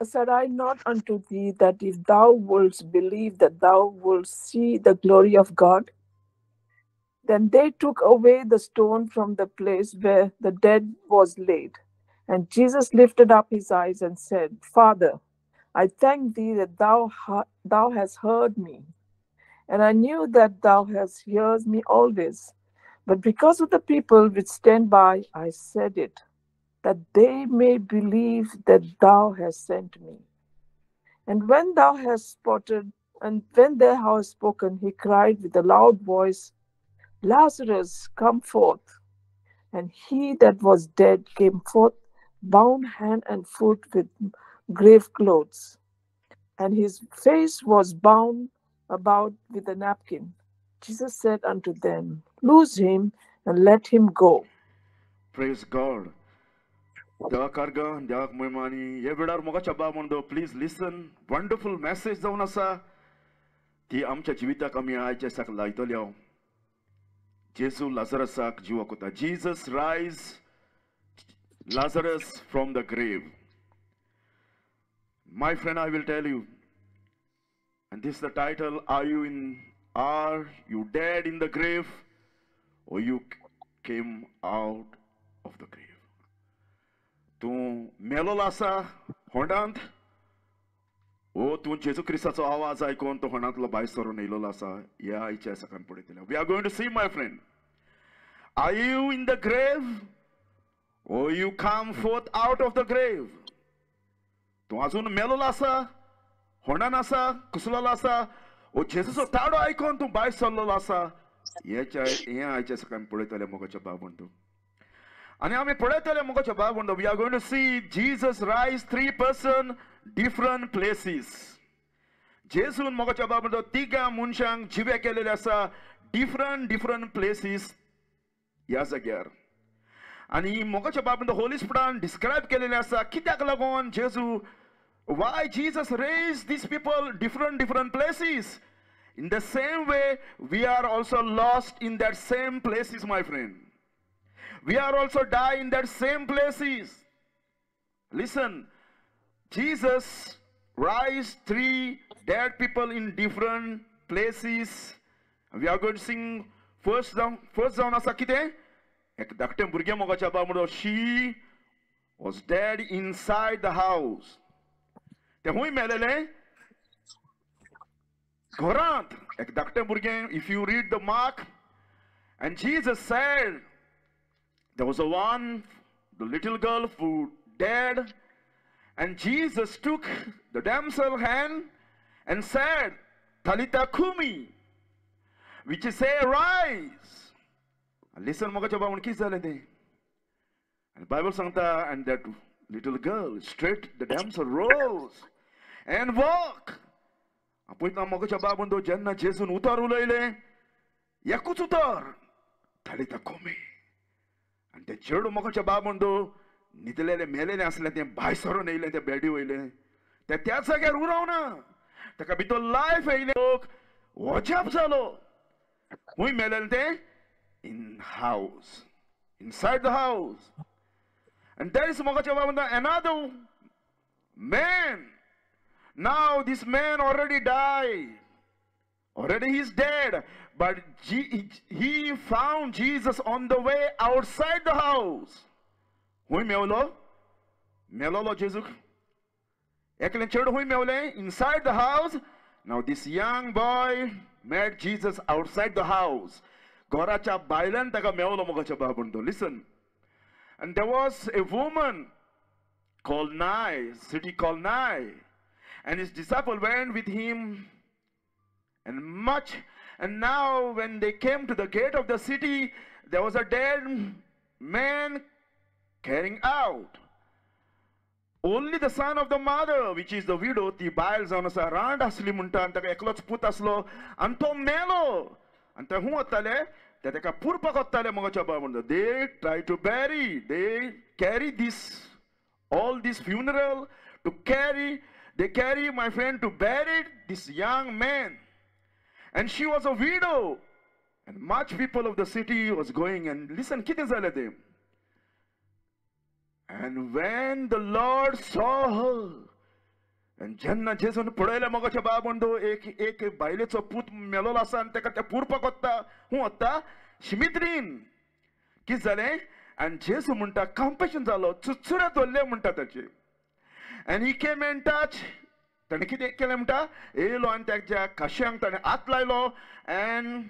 Said I not unto thee that if thou wouldst believe that thou wouldst see the glory of God? Then they took away the stone from the place where the dead was laid. And Jesus lifted up his eyes and said, Father, I thank thee that thou hast heard me. And I knew that thou hast heard me always. But because of the people which stand by, I said it, that they may believe that thou hast sent me. And when thou hast spotted, and when thou hast spoken, he cried with a loud voice, Lazarus, come forth. And he that was dead came forth, bound hand and foot with grave clothes, and his face was bound about with a napkin. Jesus said unto them, Loose him and let him go. Praise God. देवाक अर्घ, देवाक महिमा. हे वेळार मोगाच्या भाव म्हणतो, please listen. Wonderful message जावन आसा, ती आमच्या जिविताक आमी आयच्या दिसाक लायतले. हांव जेजू लाजरसाक जिवो कोता. Jesus raise Lazarus from the grave. My friend, I will tell you, and this is the title, are you dead in the grave or you came out of the grave? तूं मेलोलो आसा होंडांत, ओ तूं जेजू क्रिस्ताचो आवाज आयकून तूं होंडांतलो भायर सरून येयलोलो आसा? ह्या आयच्या दिसाक आमी पळयतले. We are going to see, my friend, are you in the grave or you come forth out of the grave? तूं अजून मेलोलो आसा, होंडान आसा, कुसलोलो आसा, ओ जेजूचो ताडो आयकून तूं भायर सरलोलो आसा? हेच्या हें आयच्या दिसाक आमी पळयतले मोगाच्या भाव बंधू. आनी आमी पळयतले मोगाच्या भाव बंधू, we are going to see Jesus raise three person different places. जेजून मोगाच्या भाव बंधू तिगां मनशांक जिवे केलेले आसा डिफरंट डिफरंट प्लेसीस ह्या जाग्यार. आनी मोगाच्या भाव बंधू, होली स्पिरिटान डिस्क्रायब केलेले आसा कित्याक लागून जेजू, why Jesus raised these people different different places. In the same way, we are also lost in that same places, my friend. We are also die in that same places. Listen, Jesus raised three dead people in different places. We are going to sing first down. First down asa kite? एक धाकटें भुरगें मोगाच्या भाव म्हणलो, she was dead inside the house. ते हुंय मेलेलें? घरांत. एक धाकटें भुरगें. If you read the Mark, and Jesus said, there was a one, the little girl who dead, and Jesus took the damsel hand and said, Talitha kumi, which is say, rise. Listen, मोगाच्या भाव, कितें जालें तें? And Bible सांगता, and that little girl, straight the damsel rose and walk. पळयतना मोगाच्या भाव बंधू, जेन्ना जेजून उतर उलयलें, एकूच उतर, Talitha kumi. आनी तें चेडूं मोगाच्या भाव बंधू न्हिदलेलें मेलेलें आसलें, तें भायर सरून येयलें, तें बेडी वयलें, तें त्याच जाग्यार उरोवना, ताका भितर लायफ येयलें. लोक अजाप जालो. खूंय मेलेलें तें? In house, inside the house. And there is मोगाच्या भाव बंधू another man. Now this man already died. Already he's dead. But he found Jesus on the way outside the house. हुंय मेवलो? मेलोलो जेजूक. एकलें चेडूं हुंय मेवलें? Inside the house. Now this young boy met Jesus outside the house. घराच्या भायल्यान ताका मेवलो मोगाच्या भाव बंधू. Listen. And there was a woman called Nain, city called Nain, and his disciple went with him, and much. And now when they came to the gate of the city, there was a dead man carrying out. Only the son of the mother, which is the widow, ती बायल जावन आसा, रांड आसली म्हणटा, आनी ताका एकलोच पूत आसलो, आनी तो मेलो. आनी ते हूं वताले, ते ताका पुरपाक वताले मोगाच्या भाव म्हणटा. They try to bury, they carry this, all this funeral to carry, they carry, my friend, to bury this young man. And she was a widow. And much people of the city was going and listen, कितें जालें तें? And when the Lord saw her, आनी जेन्ना जेजून पळयलें मोगाच्या बाबंडो एक एक बायलेचो पूत मेलोलो आसा आनी ताका ते पुरपाक वता, हूं वता शिमित्रीन. कितें जालें? आनी जेजू म्हणटा कंपेशन जालो, चुचुरे धरले म्हणटा ताचे. And he came and touch, ताणें कितें केलें म्हणटा, येयलो आनी ताच्या काश्यांक ताणें हात लायलो. आनी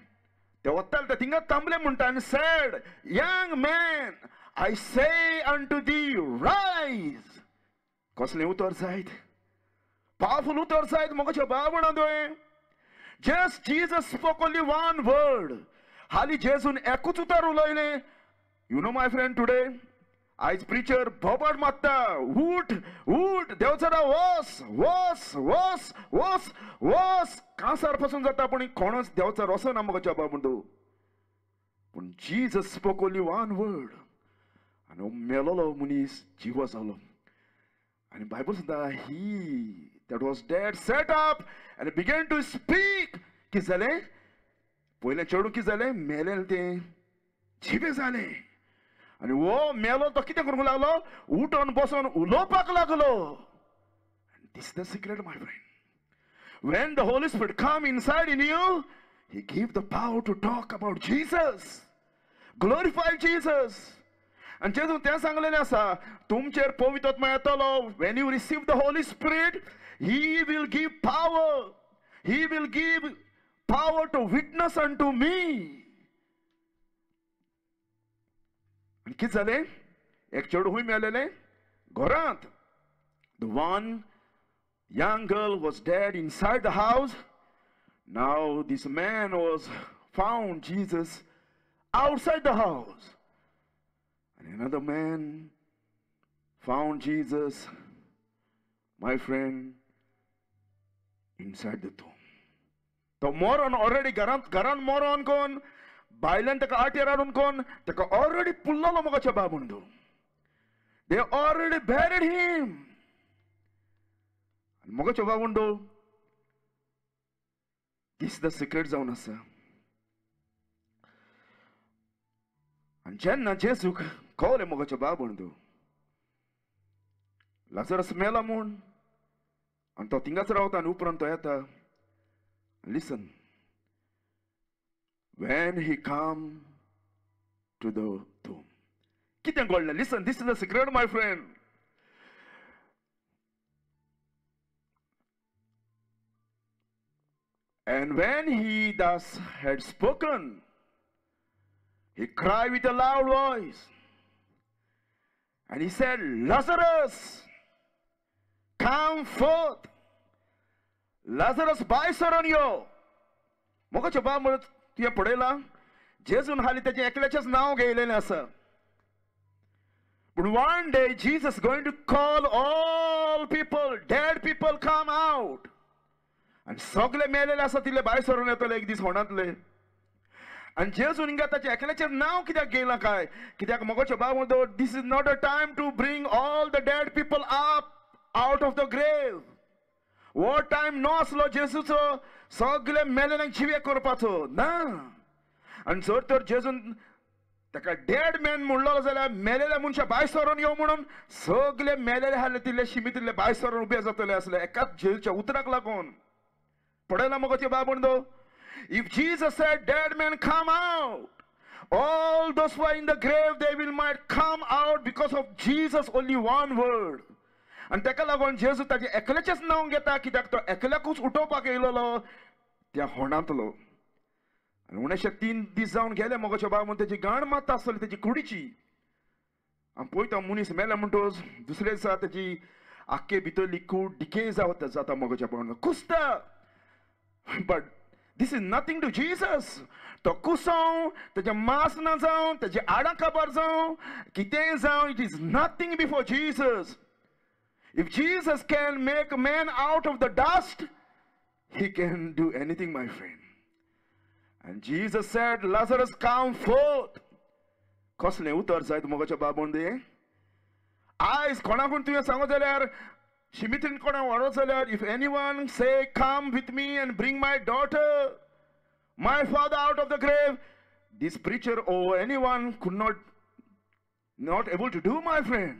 ते वताले ते थिंगा थांबले म्हणटा. आनी said, young man, I say unto thee, rise. कसलें उतर जायत, पावरफूल उतर जायत मोगाच्या बाबणा दोय. Just Jesus spoke only one word. हाली जेजून एकूच उतर उलयलें. You know my friend, today आयज प्रिचर बोबाट मारता, उठ उठ देवचारा वस वस वस वस वस, कांसार पासून जाता, पूण कोणच देवचार वचना मोगाच्या बाबा. पूण Jesus spoke only one word आनी मेलोलो मनीस जिवो जालो. आनी बायबल सुद्दां he that was dead sat up and began to speak. कितें जालें? पयलें चेडूं कितें जालें? मेलें तें जिवें जालें. आनी हो मेलो तो कितें करूंक लागलो? उठोन बसोन उलोवपाक लागलो. This the secret my friend. When the Holy Spirit come inside in you, he give the power to talk about Jesus, glorify Jesus. आनी जेजून तें सांगलेलें आसा, तुमचेर पवित्र आत्मा येतलो. When you receive the Holy Spirit, he will give power, he will give power to witness unto me. आनी कितें जालें? एक चेडूं खूंय मेळलेलें? घरांत. The one young girl was dead inside the house. Now this man was found Jesus outside the house. And another man found Jesus, my friend, inside the tomb. तो moron already घरांत, घरान मोरोन कोण, बायल्यान ताका आटेर हाडून कोण, ताका already पुल्लोलो मोगाच्या बाबून. They already buried him. मोगाच्या बाबून, this the secret जावन आसा. आनी जेन्ना जेजूक कळ्ळें मोगाच्या बाबून लाजरस मेला म्हूण, आनी तो थिंगाच रावता आनी उपरांत तो येता. Listen, when he come to the tomb, कितें घडलें? Listen, this is the secret my friend. And when he thus had spoken, he cried with a loud voice, and he said, Lazarus, come forth. Lazarus भायर सरून यो. मोगाच्या बाब म्हणत तुवें पळयलां, जेजून हाली तेजें एकल्याचेंच नांव घेयलेलें आसा. पूण one day Jesus going to call all people, dead people come out. आनी सगळे मेलेले आसा तितले भायर सरून येतले एक दीस होणांतले. आनी जेजून हिंगा ताचें एकल्याचें नांव कित्याक घेयलां काय? कित्याक मोगाच्या बाब म्हणटा, this is not a time to bring all the dead people up out of the grave. हो टायम नो आसलो जेजूचो सगळे मेलेल्यांक जिवे करपाचो ना. आनी जर तर जेजून ताका डेड मॅन म्हणलो जाल्यार मेलेल्या मनशा भायर सरून यो म्हणून सगळे मेलेले हाडले तितले शिमितिल्ले भायर सरून उबे जातले आसले एकाच जेजूच्या उतराक लागून. पळयला मोगाचे बाब म्हणतो, if Jesus said, dead man come out, all those who are in the grave, they will might come out because of Jesus only one word. आनी ताका लागून जेजू ताचें एकल्याचेंच नांव घेता, कित्याक तो एकल्याकूच उठोवपाक येयलेलो त्या होणांतलो. आनी उणेशे 3 दीस जावन गेले मोगाच्या बाब म्हण तेजी गाण मारता आसतली तेजी कुडीची. आनी पळयता मनीस मेले म्हणटकच दुसरे दिसा तेजी आख्खे भितरली कूड डिके जाता मोगाच्या बाब कुसता. But this is nothing to Jesus. तो कुसों, तेजें मांस ना जावं, तेजें आडां काबार जावं, कितेंय जावं, it is nothing before Jesus. If Jesus can make a man out of the dust, he can do anything, my friend. And Jesus said, Lazarus, come forth. कसलें उतर जायत मोगाच्या बाबून दे. आयज कोणाकून तुवें सांगत जाल्यार, शिमित्रीन कोणा व्हरत जाल्यार, if anyone say come with me and bring my daughter, my father out of the grave, this preacher or anyone could not able to do, my friend.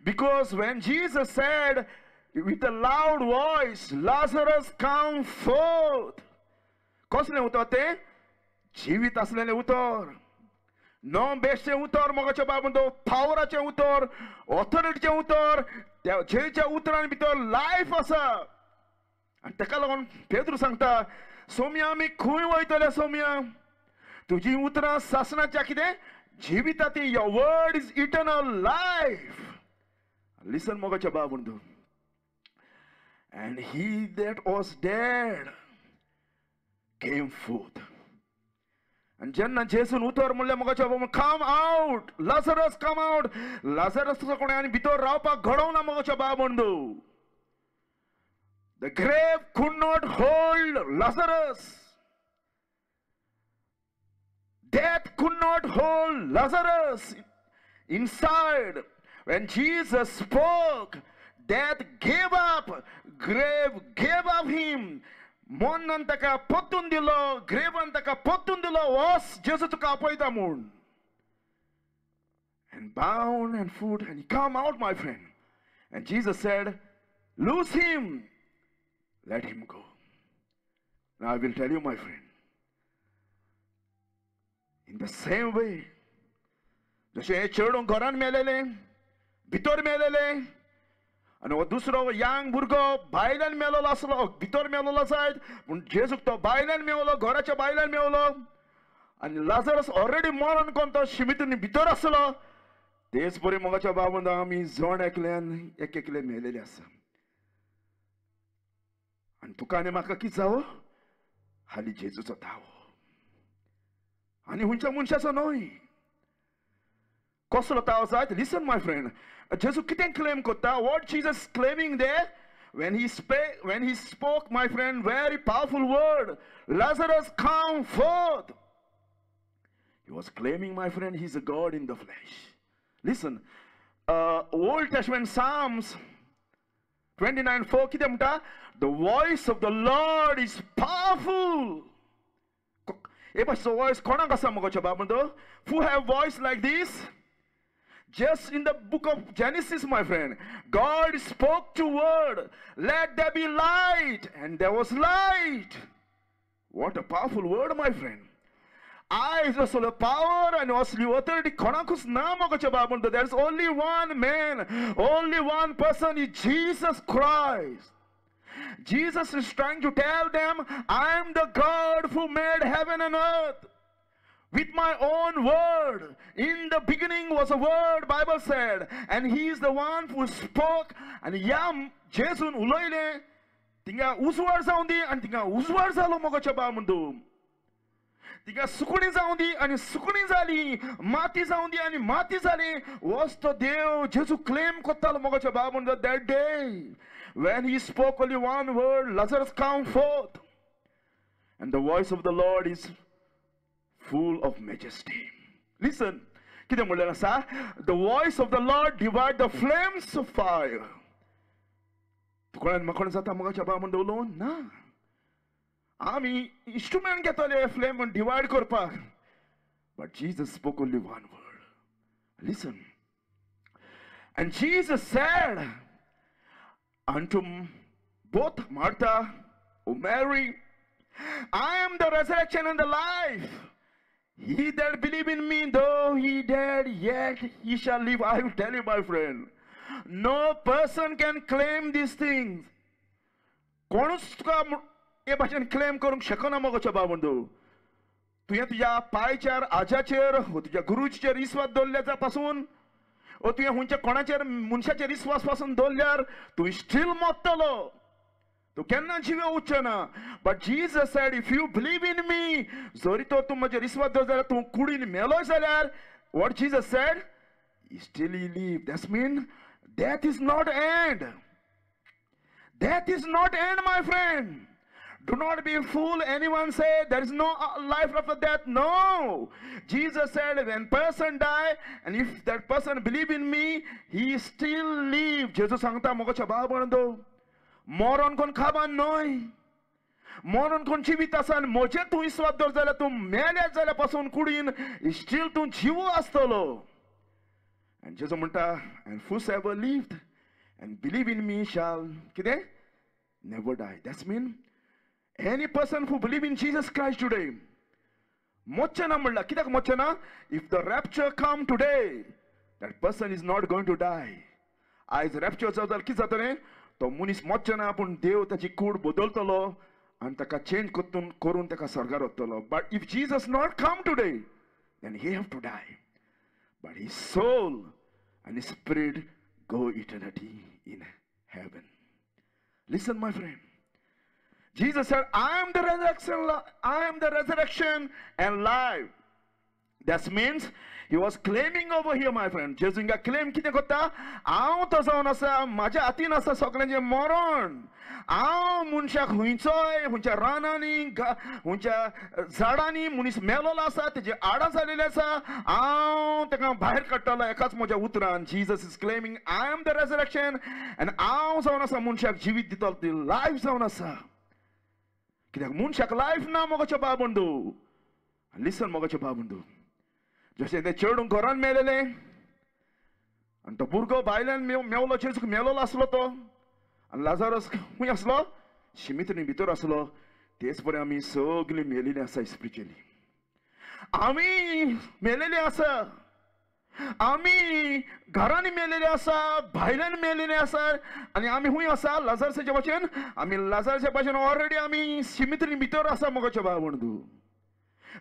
Because when Jesus said with a loud voice, Lazarus come forth, कसलें उतर तें? जिवीत आसलेलें उतर, न बेश्टें उतर मोगाच्या बाबा, पावराचें उतर, ऑथॉरिटीचें उतर. त्या जेच्या उतरान भितर लायफ आसा. आनी ताका लागून पेद्रू सांगता, सोम्या आमी खंय वयतले सोम्या? तुजी उतरां सासणाच्या कितें जिविता ती. Your word is eternal life. Listen मोगाच्या बाबा, and he that was dead came forth. आनी जेन्ना जेजून उतर म्हणलें मोगाच्या बाबा, come out Lazarus, come out. Lazarus कोणें आनी भितर रावपाक घडोवना मोगाच्या बाबा. The grave could not hold Lazarus. Death could not hold Lazarus inside. When Jesus spoke, death gave up, grave gave up him. मोन्नान ताका पोत्तून दिलो, ग्रेवान ताका पोत्तून दिलो, वस जेजू तुका आपयता म्हूण. And bound and foot, and he come out, my friend. And Jesus said, loose him, let him go. Now I will tell you, my friend, in the same way, जशें हें चेडूं घरान मेलेलें, भितर मेलेलें, आनी हो दुसरो यांग भुरगो भायल्यान मेलोलो आसलो, भितर मेलोलो जायत, पूण जेजूक तो भायल्यान मेवलो, घराच्या भायल्यान मेवलो. आनी लाजरस ऑलरेडी मरण कोण तो शिमितून भितर आसलो. तेच परी मोगाच्या बाबा आमी जण एकल्यान एक एकले मेलेले आसा. आनी तुका आनी म्हाका कितें जावो? हालीं जेजूचो दावो, आनी खंयच्या मनशाचो न्हय. कसलो ताव जायत? लिसन my friend, जेजू कितें क्लेम करता? What Jesus claiming there when he spoke, my friend, very powerful word, Lazarus come forth. He was claiming, my friend, he is a God in the flesh. Listen, Old Testament Psalms 29:4 कितें म्हणटा? The voice of the Lord is powerful. हे भाशेचो voice कोणाक आसा मोगाच्या बाबा? Who have voice like this? Just in the book of Genesis, my friend, God spoke to word, let there be light, and there was light. What a powerful word, my friend. आयज असलो power आनी असली authority कोणाकूच ना मोगाच्या बाबा. There is only one man, only one person, is Jesus Christ. Jesus is trying to tell them, I am the God who made heaven and earth with my own word. In the beginning was a word, Bible said, and he is the one who spoke. And ह्या जेजून उलयलें, तिंगा उजवाड जावं दी, आनी तिंगा उजवाड जालो मोगाच्या बाबा म्हणटू. तिका सुकणी जावं दी आनी सुकणी जाली, माती जावं दी आनी माती जाली. वच तो देव जेजू क्लेम करतालो मोगाच्या बाबा म्हणटा. That day when he spoke only one word, Lazarus come forth. And the voice of the Lord is full of majesty. Listen, कितें म्हणलें आसा? The voice of the Lord divide the flames of fire. कोणान म्हाका जाता मोगाच्या बाबा म्हणटा उलोवन ना. आमी इन्स्ट्रुमेंट घेतले फ्लेम डिवायड करपाक. But Jesus spoke only one word. Listen. And Jesus said unto both Martha, O Mary, I am the resurrection and the life. He that believe in me, though he dead, yet he shall live. I will tell you, my friend, no person can claim these things. कोणूच तुका हे भाशेन claim करूंक शकना मोगाच्या बाबा. तुवें तुज्या पायचेर, आज्याचेर, तुज्या गुरुचेर विस्वास दवरल्याच्या पासून, ओ तुवें खंयच्या कोणाचेर मनशाचेर विस्वास पासून दवरल्यार तूं स्टील मरतलो, तूं केन्ना जिवे उच्चना. But Jesus said, if you believe in me, जरी तर तूं म्हजेर विस्वास दवर जाल्यार, तूं कुडीन मेलो जाल्यार, what Jesus said, still he live. That's mean death is not end. Death is not end, my friend. Do not be a fool. Anyone say there is no life after death. No. Jesus said when person die and if that person believe in me, he still live. Jesus सांगता मोगाच्या बाबा मरण कोण खाबान न्हय, मरण कोण जिवीत आसा आनी म्हजेर तूं विस्वास दवर जाल्यार तूं मेल्या जाल्यार पासून कुडीन स्टील तूं जिवो आसतलो. आनी जेजू म्हणटा, and whosoever lived and believe in me shall कितें? Never die. That's mean any person who believe in Jesus Christ today मोचें ना म्हणला. कित्याक मोचें ना? If the rapture come today, that person is not going to die. आयज rupture जाता जाल्यार कितें जातलें? तो मनीस मोचें ना, पूण देव ताची कूड बदलतलो आनी ताका चेंज करून ताका स्वर्गार वतलो. But if Jesus not come today, then he have to die, but his soul and his spirit go eternity in heaven. Listen, my friend. Jesus said, I am the resurrection, I am the resurrection and life. That means he was claiming over here, my friend. जेजू हिंगा claim कितें करता? हांव तो जावन आसा, म्हाज्या हातीन आसा सगळ्यांचें मरण. हांव मनशाक खंयचोय खंयच्या रानांनी खंयच्या झाडांनी मनीस मेलोलो आसा, तेजे आडां जालेली आसा, हांव ताका भायर काडटलो एकाच म्हज्या उतरान. Jesus is claiming, I am the resurrection and हांव जावन आसा मनशाक जिवीत दितलो, ती लायफ जावन आसा. कित्याक मनशाक लायफ ना मोगाचे बाबंदू. लिसन मोगाचे बाबंदू, जशें तें चेडूं घरान मेलेलें आनी तो भुरगो भायल्यान मेवलो, जेजूक मेलोलो आसलो तो, आनी लाजारस खंय आसलो? शिमितरी भितर आसलो. तेच परी आमी सगळीं मेलेलीं आसा स्पिरिच्युअली. आमी मेलेली आसा, आमी घरांनी मेलेले आसा, भायल्यान मेलेले आसा, आनी आमी खंय आसा? लाजारसाच्या भाशेन. आमी लाजारच्या भाशेन ऑलरेडी आमी शिमितरी भितर आसा मोगाचे बाबंदू.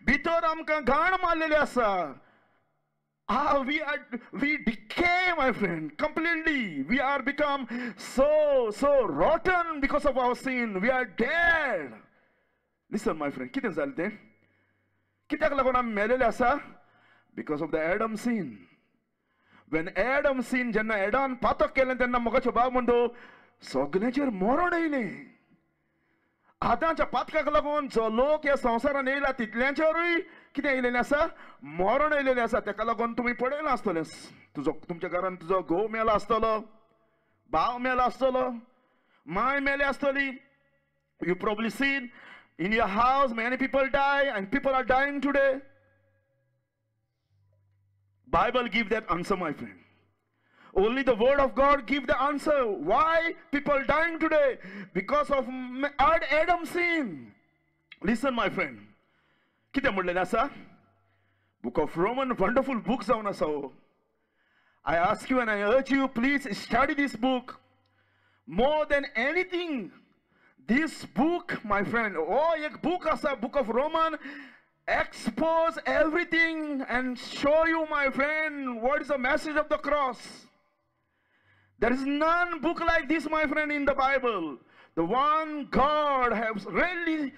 भितर आमकां घाण मारलेली आसा. We decay, my friend, completely. We are become so rotten because of our sin. We are dead. Listen, my friend, कितें जालें तें? कित्याक लागून आमी मेलेले आसा? Because of the Adam sin. When Adam sin, जेन्ना एडान पातक केलें तेन्ना मोगाचो बाब म्हणटो सगळ्यांचेर मरण येयलें. आदांच्या पातकाक लागून जो लोक ह्या संवसारान येयला तितल्यांचेरूय कितें येयलेलें आसा? मरण येयलेलें आसा. तेका लागून तुमी पळयलां आसतलें, तुजो तुमच्या घरान तुजो घोव मेला आसतलो, भाव मेला आसतलो, माय मेल्या आसतली. You probably seen in your house many people die and people are dying today. Bible give that answer, my friend. Only the word of God give the answer. Why people dying today? Because of Adam sin. Listen, my friend. कितें म्हणलेलें आसा? Book of Roman, wonderful book जावन आसा हो. I ask you and I urge you, please study this book. More than anything, this book, my friend, oh एक book आसा, Book of Roman, expose everything and show you, my friend, what is the message of the cross. There is none book like this, my friend, in the Bible. The one God has really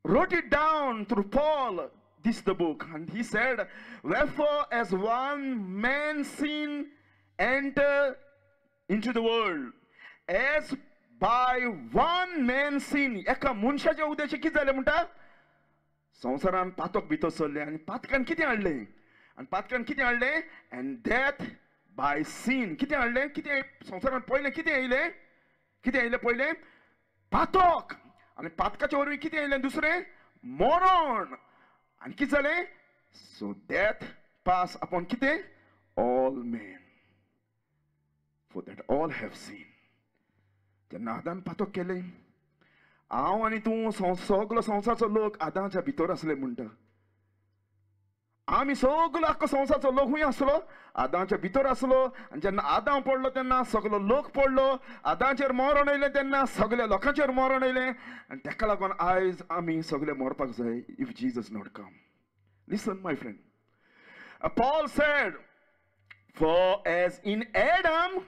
wrote it down through Paul. This is the book. And he said, wherefore as one man sin enter into the world, as by one man sin. एका मनशाच्या उद्देश कितें जालें म्हणटा? संवसारान पातक भितर सरलें आनी पातकान कितें हाडलें? आनी पातकान कितें हाडलें? And death by sin. कितें हाडलें? कितें संवसारान पयलें कितें येयलें? कितें येयलें पयलें? पातक. आनी पातकाचे वरवीं कितें येयलें दुसरें? मरण. आनी कितें जालें? सो डेथ पास अपॉन कितें? All men, for that all have sin. जेन्ना आदान पातक केलें, हांव आनी तूं सगलो संवसारचो लोक आदाच्या भितर आसले म्हणटा. आमी सगलो आख्खो संवसारचो लोक खंय आसलो? आदाच्या भितर आसलो. आनी जेन्ना आदां पडलो तेन्ना सगलो लोक पडलो. आदाचेर मरण येयलें तेन्ना सगल्या लोकांचेर मरण येयलें. आनी तेका लागून आयज आमी सगळे मरपाक जाय, if Jesus not come. Listen, my friend. Paul said, for as in Adam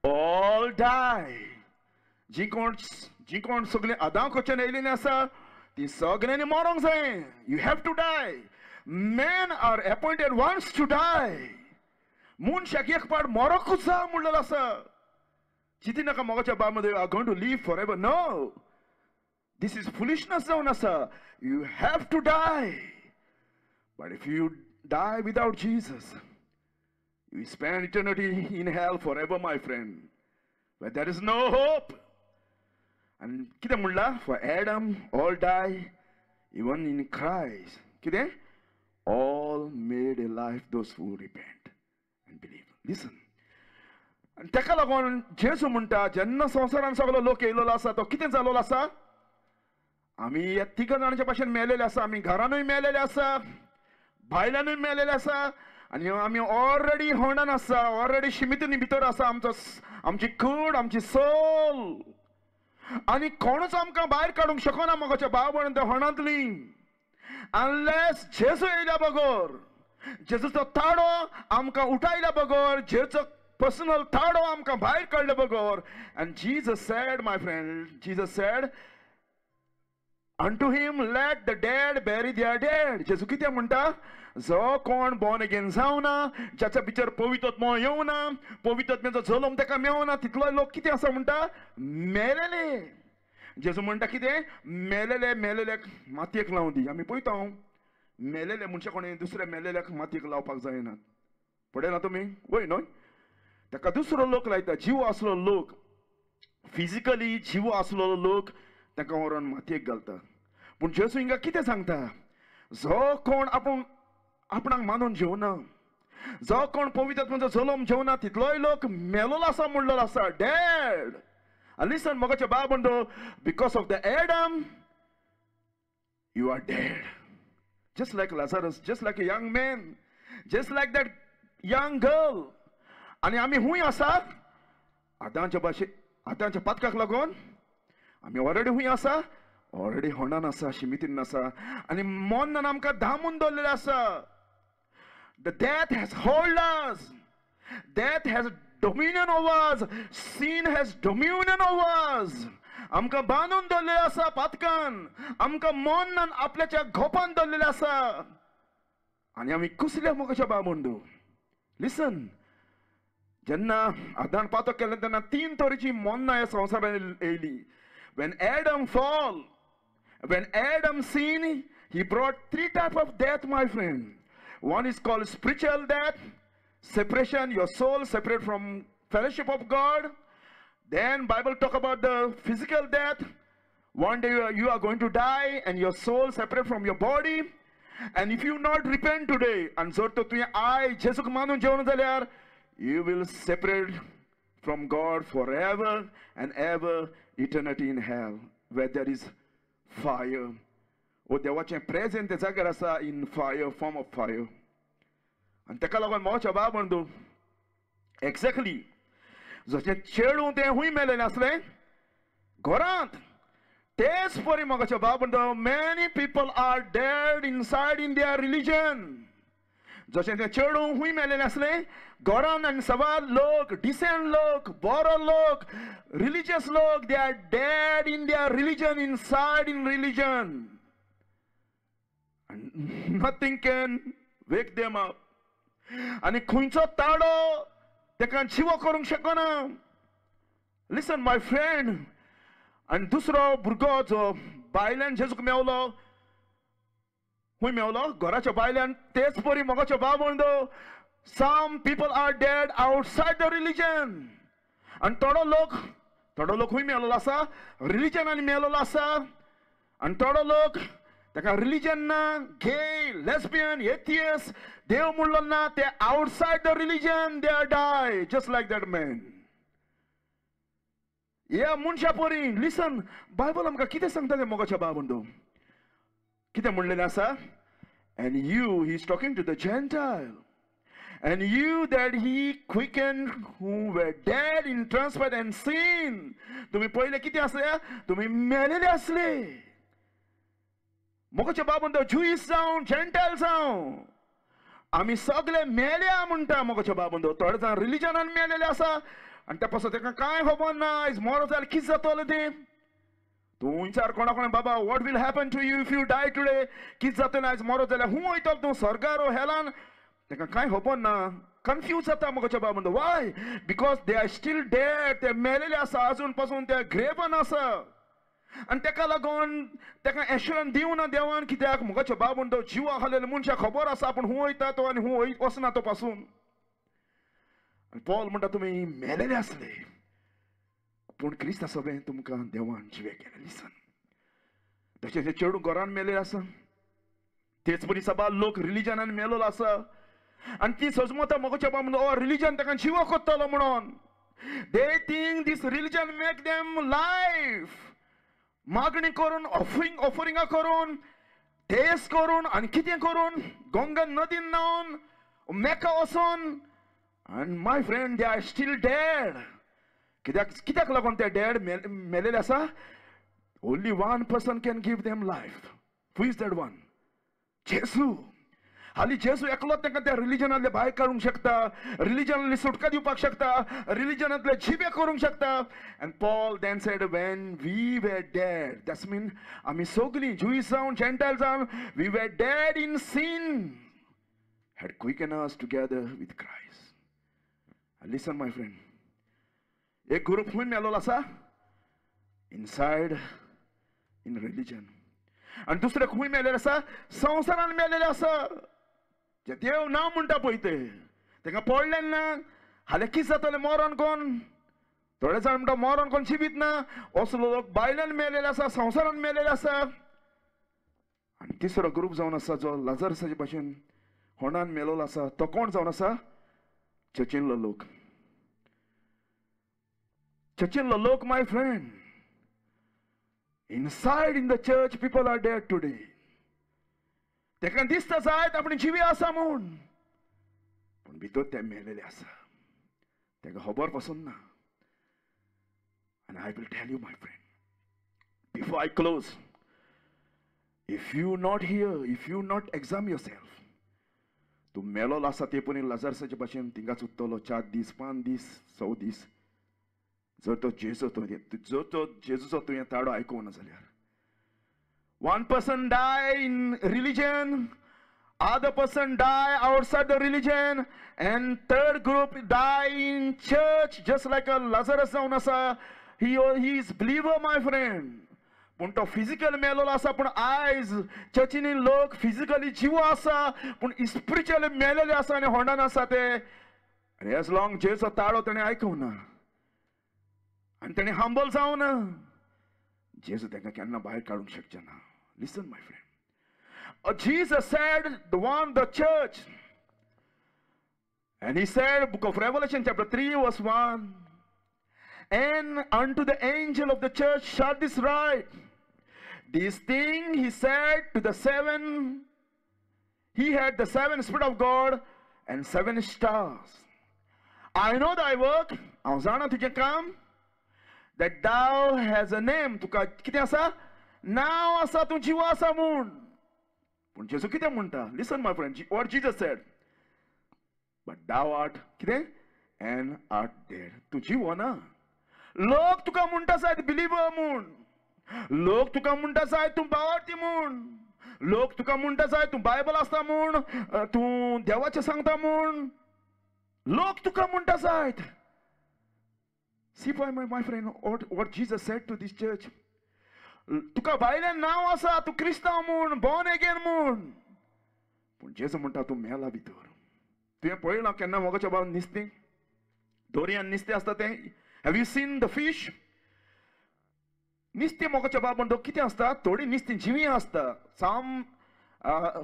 all die. जी कोण सगळे आदां कडच्यान येयलेली आसा ती सगळ्यांनी मरोंक जाय. You have to die. Men are appointed once to die. मनशाक एक पाट मरोकूच जाय म्हणलेलो आसा. चिंती नाका मोगाच्या बाबा, are going to live forever. No, this is foolishness जावन आसा. You have to die. But if you die without Jesus, you spend eternity in hell forever, my friend, where there is no hope. And कितें म्हणलां? For Adam all die, even in Christ कितें? All made alive those who repent. Listen. आनी तेका लागून जेजू म्हणटा जेन्ना संवसारान सगलो लोक येयलेलो आसा तो कितें जालोलो आसा, आमी ह्या तिगा जाणांच्या भाशेन मेलेले आसा. आमी घरानूय मेलेले आसा, भायल्यानूय मेलेले आसा, आनी आमी ऑलरेडी होंडान आसा, ऑलरेडी शिमितीनी भितर आसा. आमचो आमची कूड, आमची सोल, आनी कोणूच आमकां भायर काडूंक शकना मोगाच्या भाव त्या होणांतली, अनलेस जेजू येयल्या बगर, जेजूचो ताडो आमकां उठायल्या बगर, जेजूचो पर्सनल ताडो आमकां भायर काडल्या बगर. And Jesus said, my friend, Jesus said unto him, let the dead bury their dead. जेजू कितें म्हणटा, जो कोण बॉर्न अगेन जावना, ज्याच्या भितर पवित्र येवना, पवित्र जल्म ताका मेवना, तितलो लोक कितें आसा म्हणटा, मेलेले. जेजू म्हणटा कितें, मेलेले मेलेल्याक मातयेक लावं दी. आमी पळयता मेलेले मनशां कोणें दुसऱ्या मेलेल्याक मातयेक लावपाक जायना, पळयना तुमी, वय न्हय? ताका दुसरो लोक लायता, जिवो आसलो लोक, फिजिकली जिवो आसलो लोक ताका व्हरोन मातयेक घालता. पूण जेजू हिंगा कितें सांगता, जो कोण आपूण आपणाक मानून जेवना, जो कोण पवित्र जल्म जेवना, तितलोय लोक मेलोलो आसा म्हणलेलो आसा, डेड. लिसन मोगाचे बाब म्हणतो, because of the Adam you are dead. Just like Lazarus, just like a young man, just like that young girl. आनी आमी हूंय आसात आदांच्या भाशे, आदांच्या पातकाक लागून आमी ऑलरेडी हूंय आसा, ऑलरेडी होंडान आसा, शिमितीन आसा, आनी मनान आमकां दामून दवरलेलें आसा. The death has hold us, death has dominion over us, sin has dominion over us. आमकां बांदून दवरलेलें आसा पातकान, आमकां मनान आपल्याच्या गोपान दवरलेलें आसा, आनी आमी कुसल्या मोगाच्या बाबंदू. लिसन, जेन्ना आदान पातक केलें तेन्ना तीन तरेची मनां ह्या संवसारान येयली. When Adam fall, when Adam sin, he brought three type of death, my friend. One is called spiritual death, separation, your soul separate from fellowship of God. Then Bible talk about the physical death. One day you are going to die and your soul separate from your body. And if you not repent today, and जर तर तुवें आयज जेजूक मानून जेवण जाल्यार, you will separate from God forever and ever, eternity in hell, where there is fire. ओ देवाचें present त्या जाग्यार आसा, in fire, form of fire. आनी ताका लागून मोगाच्या बाब म्हणतो, एक्झॅक्टली जशें चेडूं तें हूंय मेलेलें आसलें घरांत, तेच परी मोगाच्या बाब म्हणतो, many people are dead inside in their religion. जशें तें चेडूं हूंय मेलेलें आसलें घरान, आनी सवाल लोक, डिसेंट लोक, बरो लोक, रिलीजियस लोक, they are dead in their religion, inside in religion. Nothing can wake them up. आनी खंयचो ताडो ताका जिवो करूंक शकना. Listen my friend. आनी दुसरो भुरगो जो बायल्यान जेजूक मेवलो, हूंय मेवलो घराच्या बायल्यान, तेच परी मोगाचो बाब म्हणतो, some people are dead outside the religion. आनी थोडो लोक हूंय मेलोलो आसा, रिलीजनान मेलोलो आसा, आनी थोडो लोक ताका रिलीजन ना, गे, लेस्बियन, एथियस, देव म्हणलो ना, ते outside the religion they are die, just like that man. ह्या मनशा परी. लिसन, बायबल आमकां कितें सांगता तें मोगाच्या बाब म्हणतो, कितें म्हणलेलें आसा, and you, he is talking to the Gentile, and you that he quickened who were dead in trespass and sin. तुमी पयले कितें आसले, तुमी मेलेले आसले. मोगाच्या बाब म्हणटा, ज्युईस जावं, जेंटायल जावं, आमी सगळे मेल्या म्हणटा मोगाच्या बाब म्हणटा. थोडे जाण रिलीजनान मेलेले आसा, आनी त्या पासून ताका कांय खबर ना, आयज मरो जाल्यार कितें जातलें तें. तूं विचार कोणा कोणा, बाबा what will happen to you if you die today, कितें जातलें आयज मरो जाल्यार, हूं वयतलो तूं स्वर्गार ओ हेलान, ताका कांय खबर ना, कन्फ्यूज जाता मोगाच्या बाब म्हणटा. Why? Because they are still dead. ते मेलेले आसा, अजून पासून ते ग्रेवान आसा, आनी ताका लागून ताका एश्युरन्स दिवना देवान, कित्याक मोगाच्या बाब म्हणटा, जिवा खालेल्या मनशाक खबर आसा आपूण हूं वयता तो आनी हूं वचना तो पासून. आनी पॉल म्हणटा, तुमी मेलेले आसले, पूण क्रिस्ता सभेन तुमकां देवान जिवे केले. लिसन, तशें तें चेडूं घरान मेलेलें आसा, तेच परी सबार लोक रिलीजनान मेलोलो आसा, आनी ती सजमता मोगच्या बाबा म्हणून रिलीजन ताका जिवो कोत्तलो म्हणून. They think this religion make them life. मागणी करून, ऑफरिंगां करून, तेस करून आनी कितें करून, गंगा नदीन न्हावन मेका वचोन. आनी my friend, they are still dead. कित्याक कित्याक लागून ते डेड मेलेले आसा? Only one person can give them life. Who is that one? जेजू. हाली जेजू एकलोच तांकां त्या रिलिजनांतले भायर काडूंक शकता, रिलिजनांतली सुटका दिवपाक शकता, रिलिजनांतले जिबे करूंक शकता. And Paul then said, when we were dead, that's mean आमी सगळीं ज्युईस जावन जेंटायल जावन, we were dead in sin, had quickened us together with Christ. Listen my friend, एक ग्रुप खंय मेलोलो आसा? Inside in religion. आनी दुसरे खंय मेलेले आसा? संवसारान मेलेले आसा. जे देव ना म्हणटा पळय ते तांकां पडलें ना. हाल्यां कितें जातलें मरोन कोण? थोडे जाण म्हणटा मरोन कोण जिवीत ना. असलो लोक बायल्यान मेलेले आसा, संवसारान मेलेले आसा. आनी तिसरो ग्रूप जावन आसा जो लाजरसाचे भाशेन होणान मेलोलो आसा, तो कोण जावन आसा? चर्चींतलो लोक. चर्चींतलो लोक my friend, inside in the church people are dead today. ताका दिसता जायत आपणे जिवी आसा म्हूण, पूण भितर ते मेलेले आसा, ताका खबर पसून ना. आनी I will tell you my friend, before I close, if you not hear, if you not examine yourself, तूं मेलोलो आसा ते पणी लाजरसाचे भाशेन थिंगाच उत्तलो 4 दीस, 5 दीस, 6 दीस. जर तो जेजू जर तो जेजूचो तुवें ताडो आयकूंक ना जाल्यार. One person die in religion, other person die outside the religion, and third group die in church, just like a Lazarus जावन आसा. He is believer my friend, पूण तो फिजिकल मेलोलो आसा. पूण आयज चर्चींनी लोक फिजिकली जिवो आसा, पूण स्पिरिच्युअली मेलेले आसा आनी होंडान आसा ते. आनी एज लॉंग जेजूचो ताळो ताणें आयकूंक ना आनी ताणें हंबल जावं ना, जेजू तांकां केन्ना भायर काडूंक शकचे ना. Listen my friend, Jesus said, the one, the church, and he said, book of Revelation chapter 3 verse 1, and unto the angel of the church shall this write, this thing he said to the seven, he had the seven spirit of God and 7 stars. I know thy work, हांव जाणा तुजें काम, that thou has a name, तुका कितें आसा? नांव आसा, तूं जिवो आसा म्हूण. पूण जेजू कितें म्हणटा? Listen my friend, what Jesus said, but thou art कितें? And art dead. तूं जिवो ना. लोक तुका म्हणटा सायद बिलीवर म्हूण, लोक तुका म्हणटा सायद तूं भावार्थी म्हूण, लोक तुका म्हणटा सायद तूं बायबल आसता म्हूण, तूं देवाचें सांगता म्हूण, लोक तुका म्हणटा सायद. See, my friend, what Jesus said to this church. तुका भायल्यान नांव आसा, तूं क्रिस्तांव म्हूण, बॉर्न अगेन म्हूण, पूण जेजू म्हणटा तूं मेला भितर. तुवें पळयलां केन्ना मोगाच्या बाब नुस्तें, दोरयान नुस्तें आसता तें? Have you seen the fish? नुस्तें मोगाच्या बाब म्हणटा कितें आसता? थोडीं नुस्तीं जिवीं आसता. Some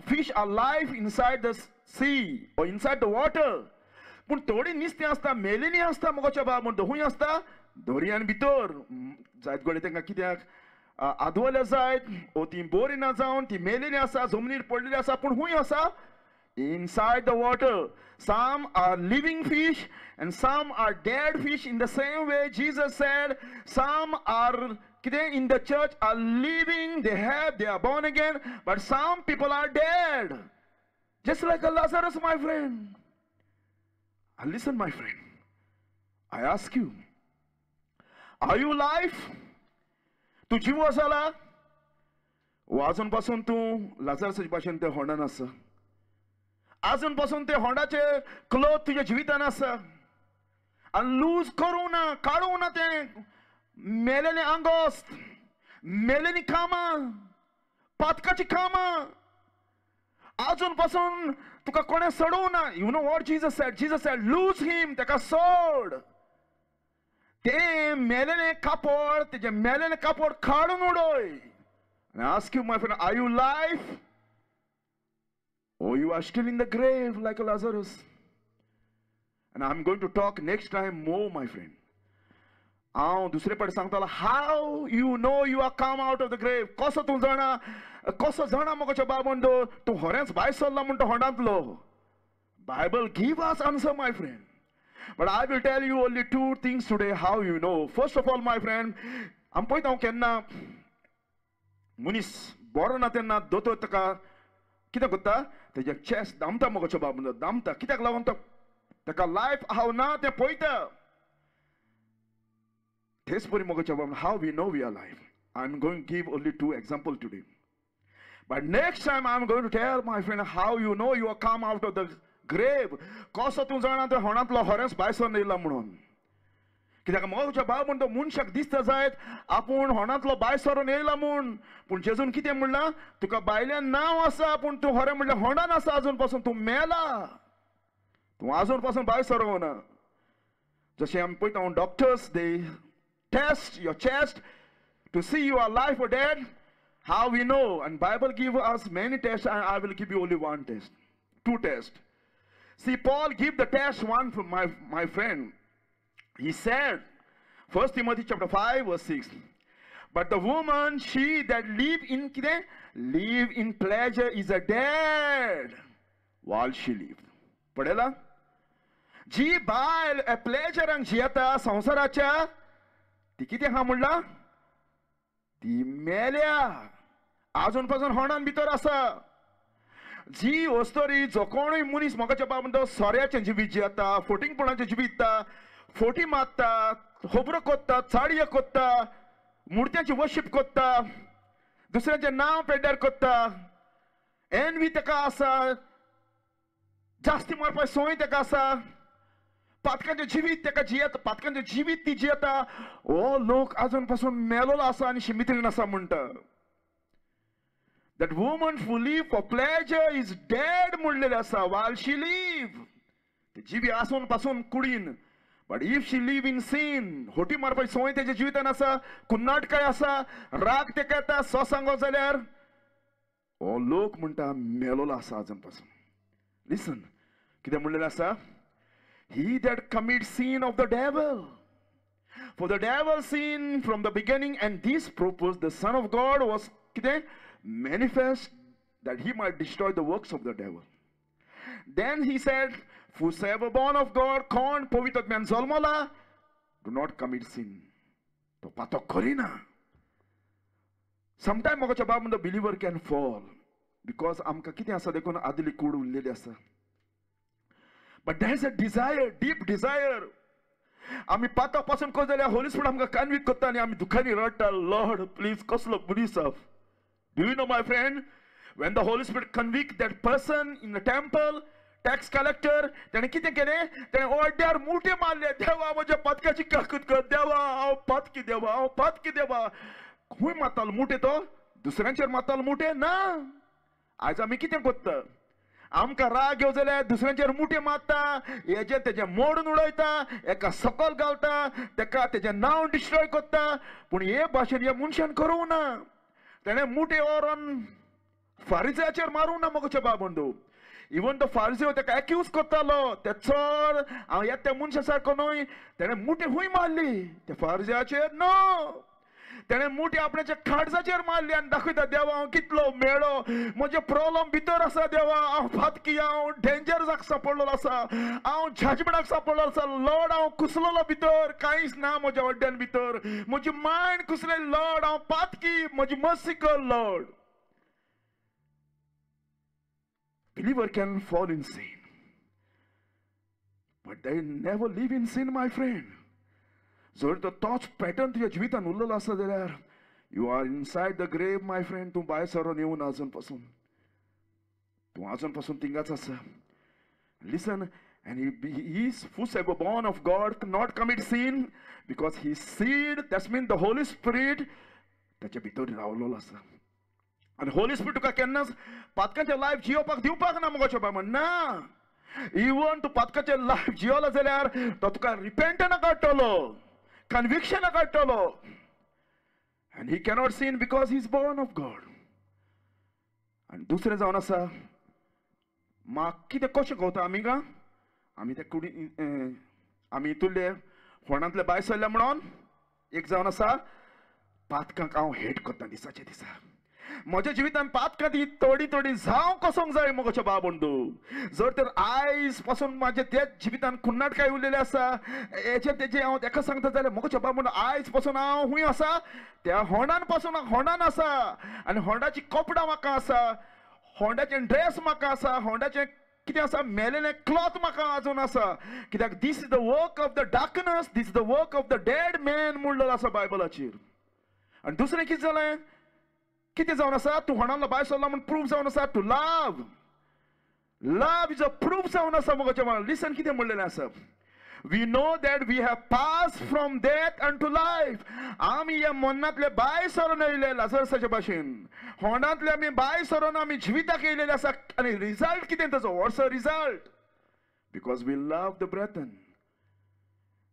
fish are life inside the sea or inside the water. पूण थोडीं नुस्तीं आसता मेलेलीं आसता मोगाच्या बाब म्हणटा खूंय आसता? दर्यान भितर. जायत घडये तांकां कित्याक आदवल्या जायत, ओ ती बरी ना जावन ती मेलेली आसा, जमनीर पडलेली आसा, पूण खूंय आसा? Inside the water. Some are living fish and some are dead fish. In the same way Jesus said, some are in the church are living, they are born again, but some people are dead. Just like a Lazarus, my friend. And listen, my friend, I ask you, are you alive? तूं जिवो जाला? आजून पासून तूं लाजरसाचे भाशेन ते होंडान आसा, आजून पासून ते होंडाचे क्लोथ तुज्या जिवितान आसा. आनी लूज करूं ना, काडूं ना तें मेलेलें आंगोस्त, मेलेलीं कामां, पातकाचीं कामां. आजून पासून तुका कोणें सोडूं ना. You know what Jesus said? Jesus said, lose him, ताका सोड. तें मेलेलें कापड, तेजें मेलेलें कापड काडून उडय. And I ask you, my friend, are you life? Oh, you are still in the grave like a Lazarus. And I am going to talk next time more, my friend. हांव दुसरे पाटी सांगतालो how you know you are come out of the grave. कसो तूं जाणा, कसो जाणा मोगाच्या बाबा तूं खरेंच भायर सरला म्हणटा होंडांतलो. Bible give us answer, my friend. But I will tell you only two things today how you know. First of all, my friend, आमी पळयता हांव केन्ना मनीस बरो ना तेन्ना दोतोर ताका कितें करता, तेजें चेस्ट दामता मोगाच्या बाबा, दामता. कित्याक लागून तो ताका लायफ हांव ना तें पळयता. तेच परी मोगाच्या बाबा, how we know we are life. I am going give only two example today. But next time I am going to tell, my friend, how you know you are come out of the grave. कसो तूं जाणा तो होणांतलो खरेंच भायर सरून येयला म्हणून. कित्याक मोगाच्या बाबा म्हण तो मनशाक दिसता जायत आपूण होणांतलो भायर सरून येयला म्हूण. पूण जेजून कितें म्हणलां, तुका भायल्यान नांव आसा पूण तूं खरें म्हणल्यार होणान आसा अजून पासून, तूं मेला, तूं अजून पासून भायर सरूंक ना. जशें आमी पळयता doctors they test your chest to see you are life or dead. How we know? And Bible give us many tests, and I will give you only one test, two tests. See, Paul give the test one from my friend. He said, 1 Timothy chapter 5 verse 6. But the woman, she that live in live in pleasure is a dead while she live. पडेला? जी बायल प्लेजरांक जियेता संवसाराच्या, ती कितें आहा म्हणला, ती मेल्या, आजून पासून होणान भितर आसा. जी वस्तोरी जो कोणूय मनीस मोगाच्या बाबा म्हणटा सोऱ्याचें जिवीत जियेता, फोटिंगपणाचें जिवीत दिता, फोटी मारता, खबरो कोत्ता, चाडयो कोत्ता, मुर्त्यांची वर्शीप कोत्ता, दुसऱ्यांचें नांव पेड्ड्यार कोत्ता, एनवी ताका आसा, जास्ती मारपा संवय ताका आसा, पातकांचें जिवीत ताका जियेता, पातकांचें जिवीत ती जियेता, हो लोक आजून पासून मेलोलो आसा आनी शिमित्रीन आसा म्हणटा. That woman who live for pleasure is dead म्हणलेलें आसा while she live. ती जिवी आसून पासून कुडीन. But if she live in sin, होटी मारपाची संवय तेच्या जिवितान आसा, कुन्नाटकाय आसा, राग तेका येता, सो सांगो जाल्यार हो लोक म्हणटा मेलोलो आसा आजून पासून. लिसन, कितें म्हणलेलें आसा, he that commits sin of the devil. For the devil sinned from the beginning, and this purpose the Son of God was manifest that he might destroy the works of the devil. Then he said, whosoever born of God, कोण पवित्र आत्म्यान जल्मला, do not commit sin. तो पातक करिना. Sometimes मोगाच्या बाब the believer can fall because आमकां कितें आसा देखून आदली कूड उरलेली आसा. But there is a desire, deep desire. आमी पातक पासून करता जाल्यार होली स्पिरिट आमकां कन्विक्ट करता आनी आमी दुखांनी रडटा, लॉर्ड प्लीज कसलो मनीस आसा. Do you know, my friend, when the Holy Spirit convict that person in the temple, tax collector, तेणें कितें केलें, तेणें ओड्यार मुठे मारले, देवा म्हज्या पातकाची काकूत कर, देवा हांव पातकी, देवा हांव पातकी, देवा. खंय मारतालो मुठे तो? दुसऱ्यांचेर मारतालो मुठे ना. आयज आमी कितें करता, आमकां राग येवं जाल्यार दुसऱ्यांचेर मुठे मारता, हेजें तेजें मोडून उडयता, एका सकल घालता, तेका तेजें नांव डिस्ट्रॉय करता. पूण हे भाशेन ह्या मनशान करूंक ना. तेणें मुठे व्हरोन फारिजाचेर मारूंक ना मोगाच्या बाबंदू. इवन तो फारिजो तेका एक्यूज करतालो, ते चड हांव येता त्या मनशा सारको न्हय. तेणें मुठे खूंय मारली त्या फारिजाचेर? नो, तेणें मुठे आपणाच्या खाडजाचेर मारली आनी दाखयता, देवा हांव कितलो मेळो, म्हजे प्रॉब्लम भितर आसा, देवा हांव फातकी, हांव डेंजरसाक सांपडलेलो आसा, हांव जजमेंटाक सांपडलेलो आसा, लॉर्ड हांव कुसलेलो भितर, कांयच ना म्हज्या वड्ड्यान भितर, म्हजी मायंड कुसले, लॉर्ड हांव पातकी, म्हजी मर्सी कर Lord. Believer can fall in sin, but they never live in sin, my friend. जर तो तोच पॅटर्न तुज्या जिवितान उरलेलो आसा जाल्यार you are inside the grave, my friend. तूं भायर सरून येवन आजून पासून, तूं आजून पासून थिंगाच आसा. Listen, and he is whosoever born of God not commit sin because his seed, that's mean the Holy Spirit, ताच्या भितर रावलेलो आसा. आनी होली स्पिरिट तुका केन्नाच पातकांचें लायफ जियोवपाक दिवपाक ना मोगाच्या बाबा ना. इवन तूं पातकाचें लायफ जियोलो जाल्यार तो तुका रिपेंटना काडटलो, कन्विक्शना काडटलो. And he cannot sin because he is born of God. आनी दुसरें जावन आसा म्हाका कितें कशें कळटा आमी गा आमी त्या कुडी आमी इतुल्ले होणांतले भायर सरले म्हणून एक जावन आसा पातकांक हांव हेट करता दिसाचे दिसा. म्हज्या जिवितान पातकां ती थोडी थोडी जावं कसोंक जाय म्हज्या बाबंदू. जर तर आयज पासून म्हाज्या त्याच जिवितान खुन्नाट काय उरलेलें आसा हेचें तेजें हांव तेका सांगता जाल्यार म्हज्या बाबंदू आयज पासून हांव खूंय आसा त्या होंडान पासून होंडान आसा आनी होंडाची कपडां म्हाका आसा, होंडाचें ड्रेस म्हाका आसा, होंडाचें कितें आसा मेलेलें क्लॉथ म्हाका आजून आसा. कित्याक this is the work of the darkness, this is the work of the dead man म्हणलेलो आसा बायबलाचेर. आनी दुसरें कितें जालें, कितें जावन आसा तूं होणालो भायर सरला म्हूण प्रूफ जावन आसा to love. Love is a proof जावन आसा म्हज्या. लिसन कितें म्हणलेलें आसा, we know that we have pass from death unto life. आमी ह्या मरणांतले भायर सरून येयले लाजरसाचे भाशेन, होंडांतले आमी भायर सरून आमी जिविताक येयलेले आसा. आनी रिजल्ट कितें ताचो, what's a result? Because we love the brethren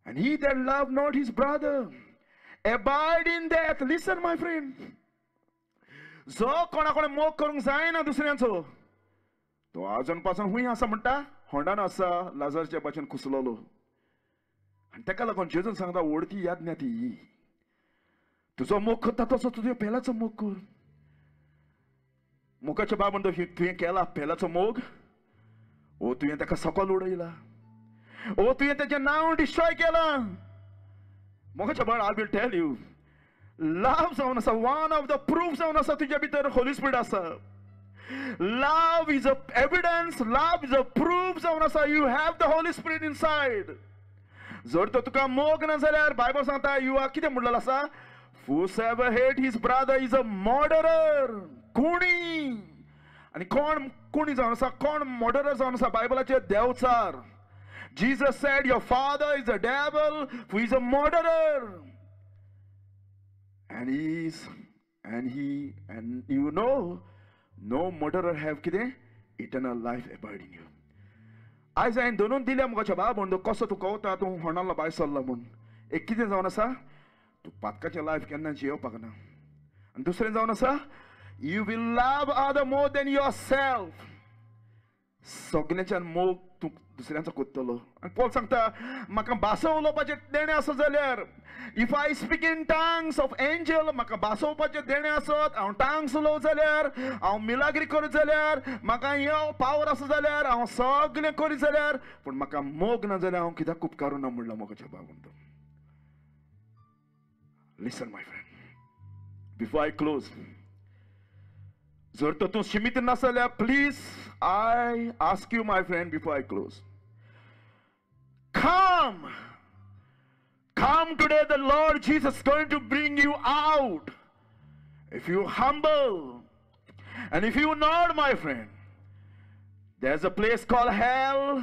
and he that love not his brother abide in death. Listen my friend, जो कोणा कोणा मोग करूंक जायना दुसऱ्यांचो तो आजून पासून खूंय आसा म्हणटा होंडान आसा लाजरच्या भाशेन कुसलोलो. आनी ताका लागून जेजून सांगता वडती याद ना ती, तुजो मोग करता तसो तुजो पेल्याचो मोग कर. मोगाच्या बाब म्हणटा तुवें केला पेल्याचो मोग, ओ तुवें ताका सकल उडयला, ओ तुवें तेजें नांव डिस्ट्रॉय केलां. मोगाच्या बाब I will tell you, love जावन आसा वन ऑफ the proof जावन आसा तुज्या भितर होली स्पिरिट आसा. Love is a evidence, love is a proof जावन आसा you have the Holy Spirit inside. जर तर तुका मोग ना जाल्यार बायबल सांगता you are कितें म्हणलेलें आसा, whosoever hate his brother is a murderer. कोणी आनी कोण कोणी जावन आसा, कोण मर्डरर जावन आसा बायबलाचेर? Devchar. Jesus said your father is a devil who is a murderer. And he is, and he, and you know, no murderer have कितें eternal life abide in you. आयज हांवें दोनून दिल्या मुखाच्या बाब म्हणून कसो तूं कवता तूं होणालो भायर सरला म्हूण. एक कितें जावन आसा तूं पातकाचें लायफ केन्ना जियेवपाक ना, आनी दुसरें जावन आसा you will love other more than yourself. सगळ्यांच्यान मोग तूं दुसऱ्यांचो करतलो. आनी पॉल सांगता म्हाका भासो उलोवपाचें देणें आसा जाल्यार, if I speak in tongues of angel, म्हाका भासोवपाचें देणें आसत, हांव टांग्स उलोव जाल्यार, हांव मिलाग्री करीत जाल्यार, म्हाका हे पावर आसा जाल्यार, हांव सगळें करीत जाल्यार, पूण म्हाका मोग ना जाल्यार हांव कित्याक उपकारूं ना म्हणलां मोगाच्या बाबून. Listen my friend, before I close, जर तर तूं शिमीत नासल्यार please I ask you my friend before I close, come, come today, the Lord Jesus is going to bring you out. If you humble and if you not, my friend, there's a place called hell.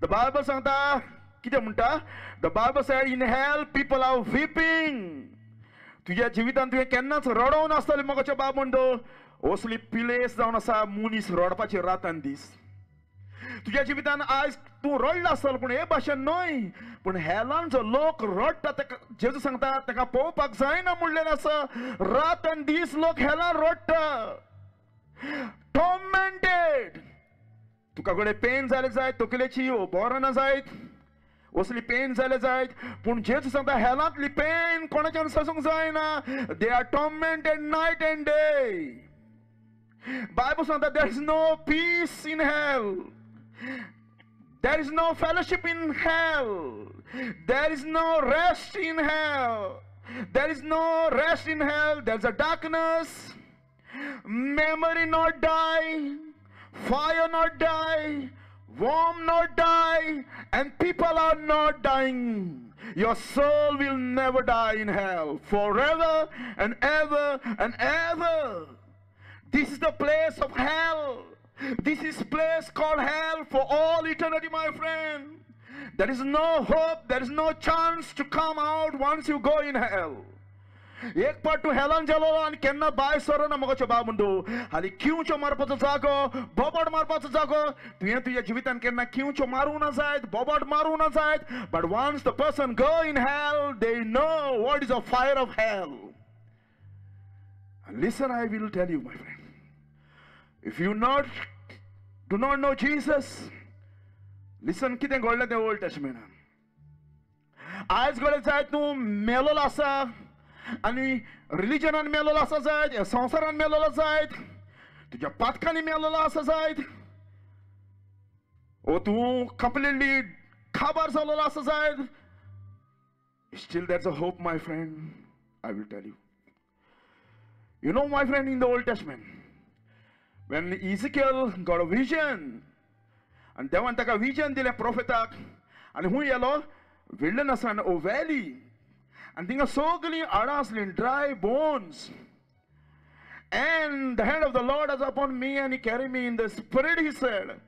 The Bible सांगता कितें म्हणटा, the Bible said in hell people are weeping. तुज्या जिवितान तुवें केन्नाच रडोवं नासतलें मोगाच्या बाब म्हणटो, असली प्लेस जावन आसा मनीस रडपाची रात आनी दीस. तुज्या जिवितान आयज तूं रडला आसतलो पूण हे भाशेन न्हय, पूण हेलान जो लोक रडटा ताका जेजू सांगता ताका पळोवपाक जायना म्हणलेलें आसा. रात आनी दीस लोक हेलान रडटा, टॉर्मेंटेड. तुका कडेन पेन जालें जायत तकलेची, ओ बरो ना जायत, असली पेन जालें जायत, पूण जेजू सांगता हेलांतली पेन कोणाच्यान सोसूंक जायना. They are tormented night and day. Bible सांगता there is no peace in hell, there is no fellowship in hell, there is no rest in hell, there is no rest in hell. There is a darkness, memory not die, fire not die, worm not die, and people are not dying. Your soul will never die in hell, forever and ever and ever. This is the place of hell. This is place called hell for all eternity, my friend. There is no hope, there is no chance to come out once you go in hell. एक पाट तूं हेलान गेलो आनी केन्ना भायर सरना मोगाचो बाब म्हणटो, हाली किंवच्यो मारपाचो जागो, बोबाट मारपाचो जागो. तुवें तुज्या जिवितान केन्ना किंवच्यो मारूं ना जायत, बोबाट मारूं ना जायत, but once the person go in hell they know what is a fire of hell. Listen, I will tell you my friend, if you not do not know Jesus, listen कितें घडलें तें ओल्ड टेस्टमेंटान. आयज घडये जायत तूं मेलोलो आसा आनी रिलिजनान मेलोलो आसा जायत, संवसारान मेलोलो जायत, तुज्या पातकांनी मेलोलो आसा जायत, ओ तूं कंप्लिटली खाबार जालोलो आसा जायत, still there's a hope, my friend. I will tell you. You know, my friend, in the Old Testament, when Ezekiel got a vision, and देवान ताका vision दिलें प्रोफेताक, आनी खूंय गेलो विल्डरनसान ओ व्हॅली, आनी थिंगा सगळीं हाडां आसलीं, dry bones. And the hand of the Lord was upon me, and he carried me in the spirit, he said.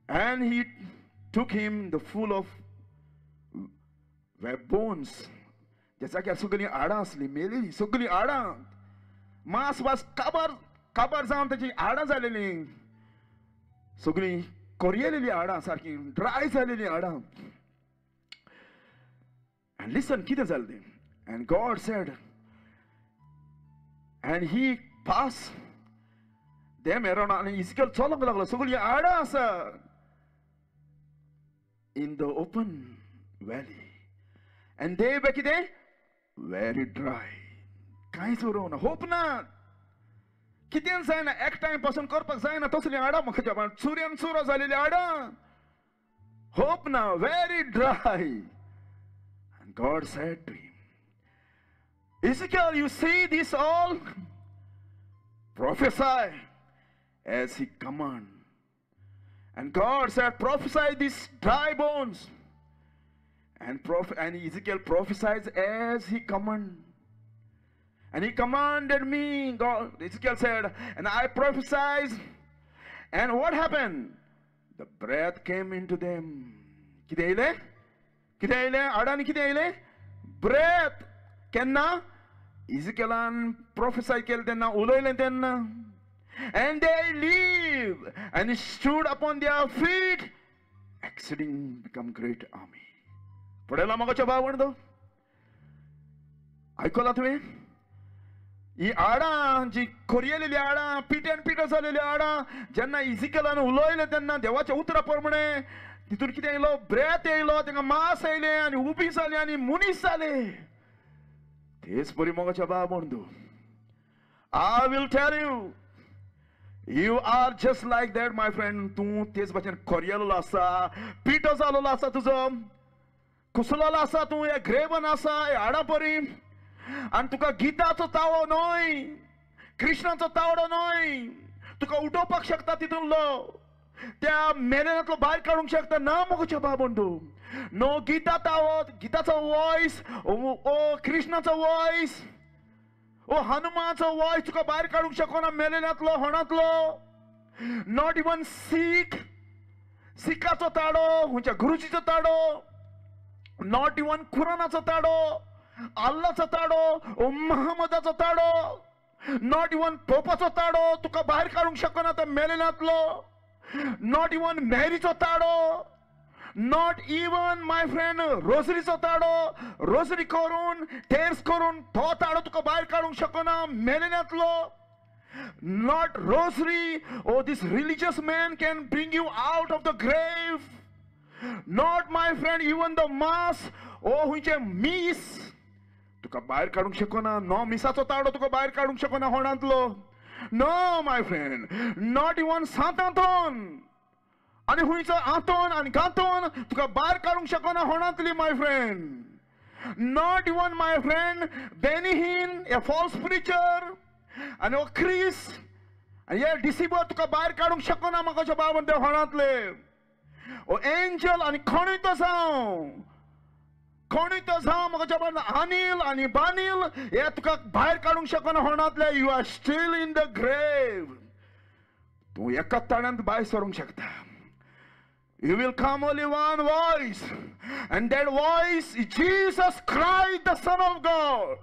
And he took him the full of were bones. ज्या जाग्यार सगळीं हाडां आसलीं, मेलेलीं सगळीं हाडां, मांस वास काबार काबार जावन ताची हाडां जालेलीं, सगळीं कोरयेलेलीं हाडां, सारकीं ड्राय जालेलीं हाडां. And listen, कितें जालें तें? And God said, and he passed them around, आनी इजिकल चलोंक लागलो, सगळीं हाडां आसा in the open valley. And they were कितें? Very dry. कांयच उरोवना, होप ना, कितें जायना, एकठांय पासून करपाक जायना तसलीं हाडां म्हाका चुऱ्यान चुरो जालेलीं हाडां, होप ना, very dry. And God said to him, Ezekiel, you see this all? Prophesy as he command. And God said, prophesy these dry bones. And Ezekiel prophesies as he commanded. And he commanded me, God, Ezekiel said, and I prophesied. And what happened? The breath came into them. कितें येयलें? कितें येयलें? हाडांनी कितें येयलें? Breath. केन्ना? इजिकेलान प्रोफेसाय केलें तेन्ना, उलयलें तेन्ना. And they live and stood upon their feet, exceeding become great army. पळयला म्हाका भाव तो आयकला तुवें? ही हाडां जी कोरयेलेली हाडां, पिट्यान पिठो जालेली हाडां, जेन्ना इजिकेलान उलयलें तेन्ना देवाच्या उतरा प्रमाणे तितून कितें येयलो? ब्रेथ येयलो, तांकां मांस येयलें आनी उबी जाली आनी मनीस जाले. तेच परी मोगाच्या भाव बंधू, I will tell you, you are just like that, my friend. तूं तेच भाशेन कोरयेलेलो आसा, पिठो जालोलो आसा, तुजो कुसलोलो आसा, तूं हे ग्रेवन आसा, हे हाडां परी. आनी तुका गीताचो तावो न्हय, कृष्णाचो तावडो न्हय, तुका उठोवपाक शकता तितूंतलो, त्या मेलेनांतलो भायर काडूंक शकता ना मोगाच्या भाव बंधू. नो गीता तावो, गीताचो वॉयस, ओ कृष्णाचो वॉयस, ओ हनुमानाचो वॉयस तुका भायर काडूंक शकना मेलेनांतलो, होणांतलो. Not even सीख, सिखाचो ताडो, खंयच्या गुरुजीचो ताडो, not even कुरानाचो ताडो, अल्लाचो ताडो, O महमदाचो ताडो, not even पोपाचो ताडो तुका भायर काडूंक शकना त्या मेलेनांतलो. Not even मॅरीचो ताडो, not even my friend रोजरीचो ताडो, रोजरी करून टेर्स करून तो ताडो तुका भायर काडूंक शकना मेलेनांतलो. Not rosary or this religious man can bring you out of the grave. Not my friend even the mass ओ खंयचें मीस तुका भायर काडूंक शकना. नो मिसाचो ताडो तुका भायर काडूंक शकना होणांतलो. No my friend, not even सांतांतोन आनी खंयचो आंतोन आनी गांतोन तुका भायर काडूंक शकना होणांतली my friend. Not even my friend Benny Hinn, a false preacher आनी ओ क्रिस आनी हे डिसिबर तुका भायर काडूंक शकना म्हाका बाबा म्हणटा होणांतले. ओ एंजल आनी कोणूय तो जावं, कोणूय तो जावं म्हाका बाबा अनिल आनी बानील हे तुका भायर काडूंक शकना होणांतले. You are still in the grave. तूं एकाच ताळ्यांत भायर सरूंक शकता. You will come only one voice, and that voice is Jesus Christ, the Son of God.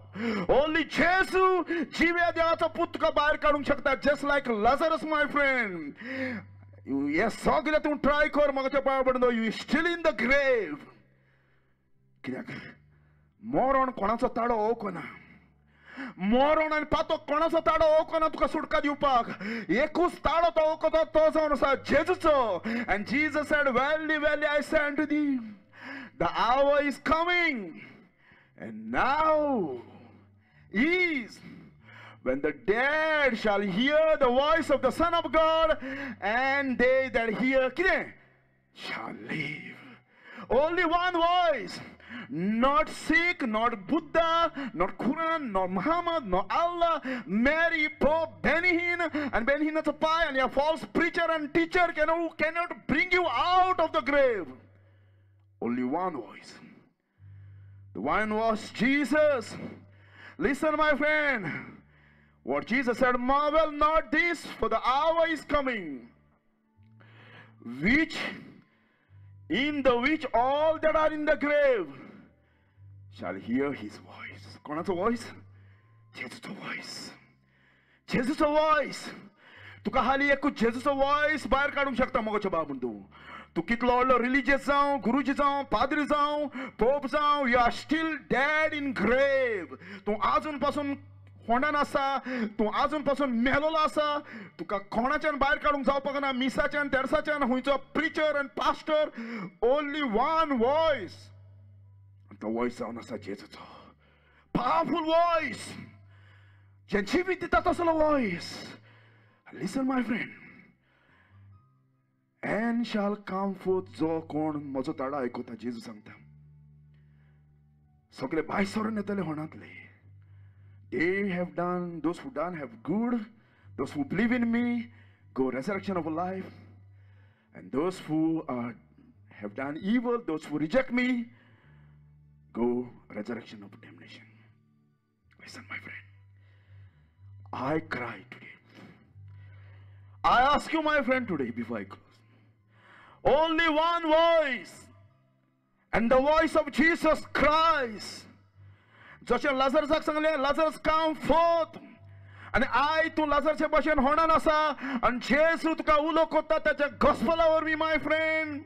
Only Jesus, जिव्या देवाचो पूत तुका भायर काडूंक शकता. Just like Lazarus, my friend. हे सगळें तूं ट्राय कर म्हाका बाबा, you still in the grave. कित्याक मरण कोणाचो ताळो ओवकना, मरण आनी पातक कोणाचो ताळो ओकना तुका सुटका दिवपाक. एकूच ताळो तो ओकता तो जावन आसा जेजूचो. And Jesus said, verily verily I say unto thee, the hour is coming and now is when the dead shall hear the voice of the Son of God, and they that hear कितें shall live. Only one voice. Not Sikh, not Buddha, not Quran, not Muhammad, not Allah, Mary, Pope, Benny Hinn, and Benny Hinn is a pie, and a false preacher and teacher cannot bring you out of the grave. Only one voice. The one was Jesus. Listen, my friend. What Jesus said, marvel not this, for the hour is coming, which in the which all that are in the grave shall hear his voice. कोणाचो voice? जेजूचो voice. जेजूचो voice. तुका हाली एकूच जेजूचो voice भायर काडूंक शकता मोगाचो बाब म्हणून. तूं तूं कितलो व्हडलो रिलीजियस जावं, गुरुजी जावं, पाद्री जावं, पोप जावं, you are still dead in grave. तूं आजून पासून होंडान आसा, तूं आजून पासून मेलोलो आसा. तुका कोणाच्यान भायर काडूंक जावपाक ना, मिसाच्यान, तेरसाच्यान, खंयचो preacher and pastor. Only one voice. तो वॉयस जावन आसा जेजूचो. पावरफूल वॉयस, जें जिवीत दिता तसलो voice. Listen my friend, and shall come forth, जो कोण म्हजो ताळो आयकता, जेजू सांगता, सगळे भायर सरून येतले होणांतले. They have done, those who done have good, those who believe in me go resurrection of life, and those who are, have done evil, those who reject me, go resurrection of damnation. Listen, my friend, I cry today. I ask you, my friend, today before I close. Only one voice, and the voice of Jesus Christ. जशें लाजरसाक सांगलें, Lazarus come forth. आनी I तूं लाजरचे भशेन होणान आसा, आनी जेजू तुका उलो कोत्ता ताच्या गॉस्पला वरवीं, my friend.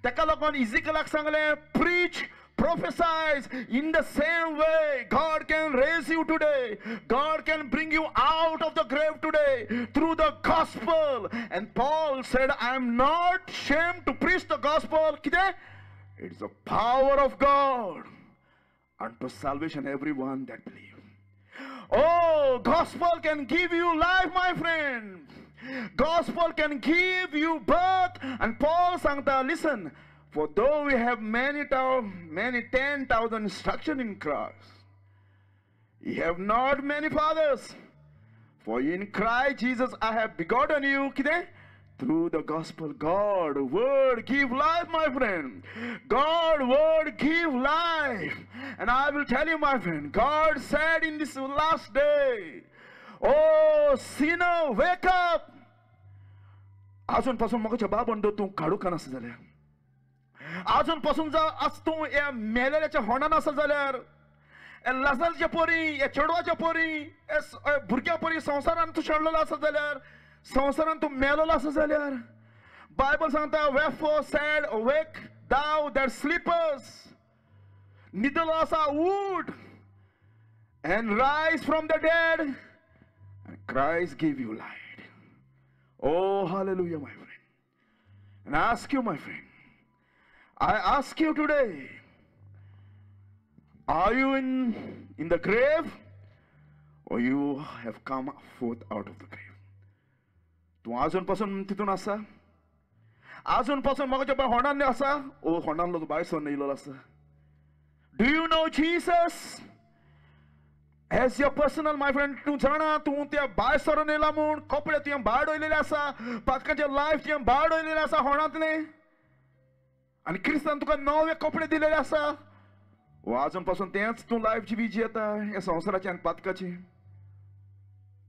ताका लागून इजिकलाक सांगलें, preach, prophesize. In the same way God can raise you today. God can bring you out of the grave today through the gospel. And Paul said, I am not ashamed to preach the gospel. कितें? It's the power of God unto salvation everyone that believe. Oh, gospel can give you life, my friend. Gospel can give you birth. And Paul sangta, listen, for though we have many 10,000 instruction in Christ, ye have not many fathers. For in Christ Jesus I have begotten you, kite? Through the gospel. God word give life, my friend. God word give life. And I will tell you, my friend, God said in this last day, oh sinner, wake up. आजून पासून म्हाका बाब म्हणतो, तूं काडूंक नासता जाल्यार, आजून पासून जा आज तूं ह्या मेलेल्याच्या होणान आसा जाल्यार, लाजरच्या परी, ह्या चेडवाच्या परी, ह्या भुरग्या परी संवसारान तूं शेणलेलो आसा जाल्यार, संवसारान तूं मेलोलो आसा जाल्यार, बायबल सांगता, wherefore said, awake thou that sleepest, न्हिदलो आसा, उठ and rise from the dead, and Christ give you light. Oh, hallelujah, my friend. And I ask you, my friend, I ask you today, are you in the grave, or you have come forth out of the grave? तूं आजून पासून तितून आसा, आजून पासून म्हाका जें होणान आसा, ओ होणानलो तूं भायर सरून येयलो आसा. Do you know Jesus as your personal, my friend? तूं जाणा तूं त्या भायर सरून येयला म्हूण, कपडे तुवें भायर वयलेले आसा, पातकाचें लायफ तुवें भायर वयलेलें आसा होणांतलें, आनी क्रिस्तान तुका नवे कपडे दिलेले आसा. वा आजून पासून तेंच तूं लायफ जिवी जियेता ह्या संवसाराचें आनी पातकाचें.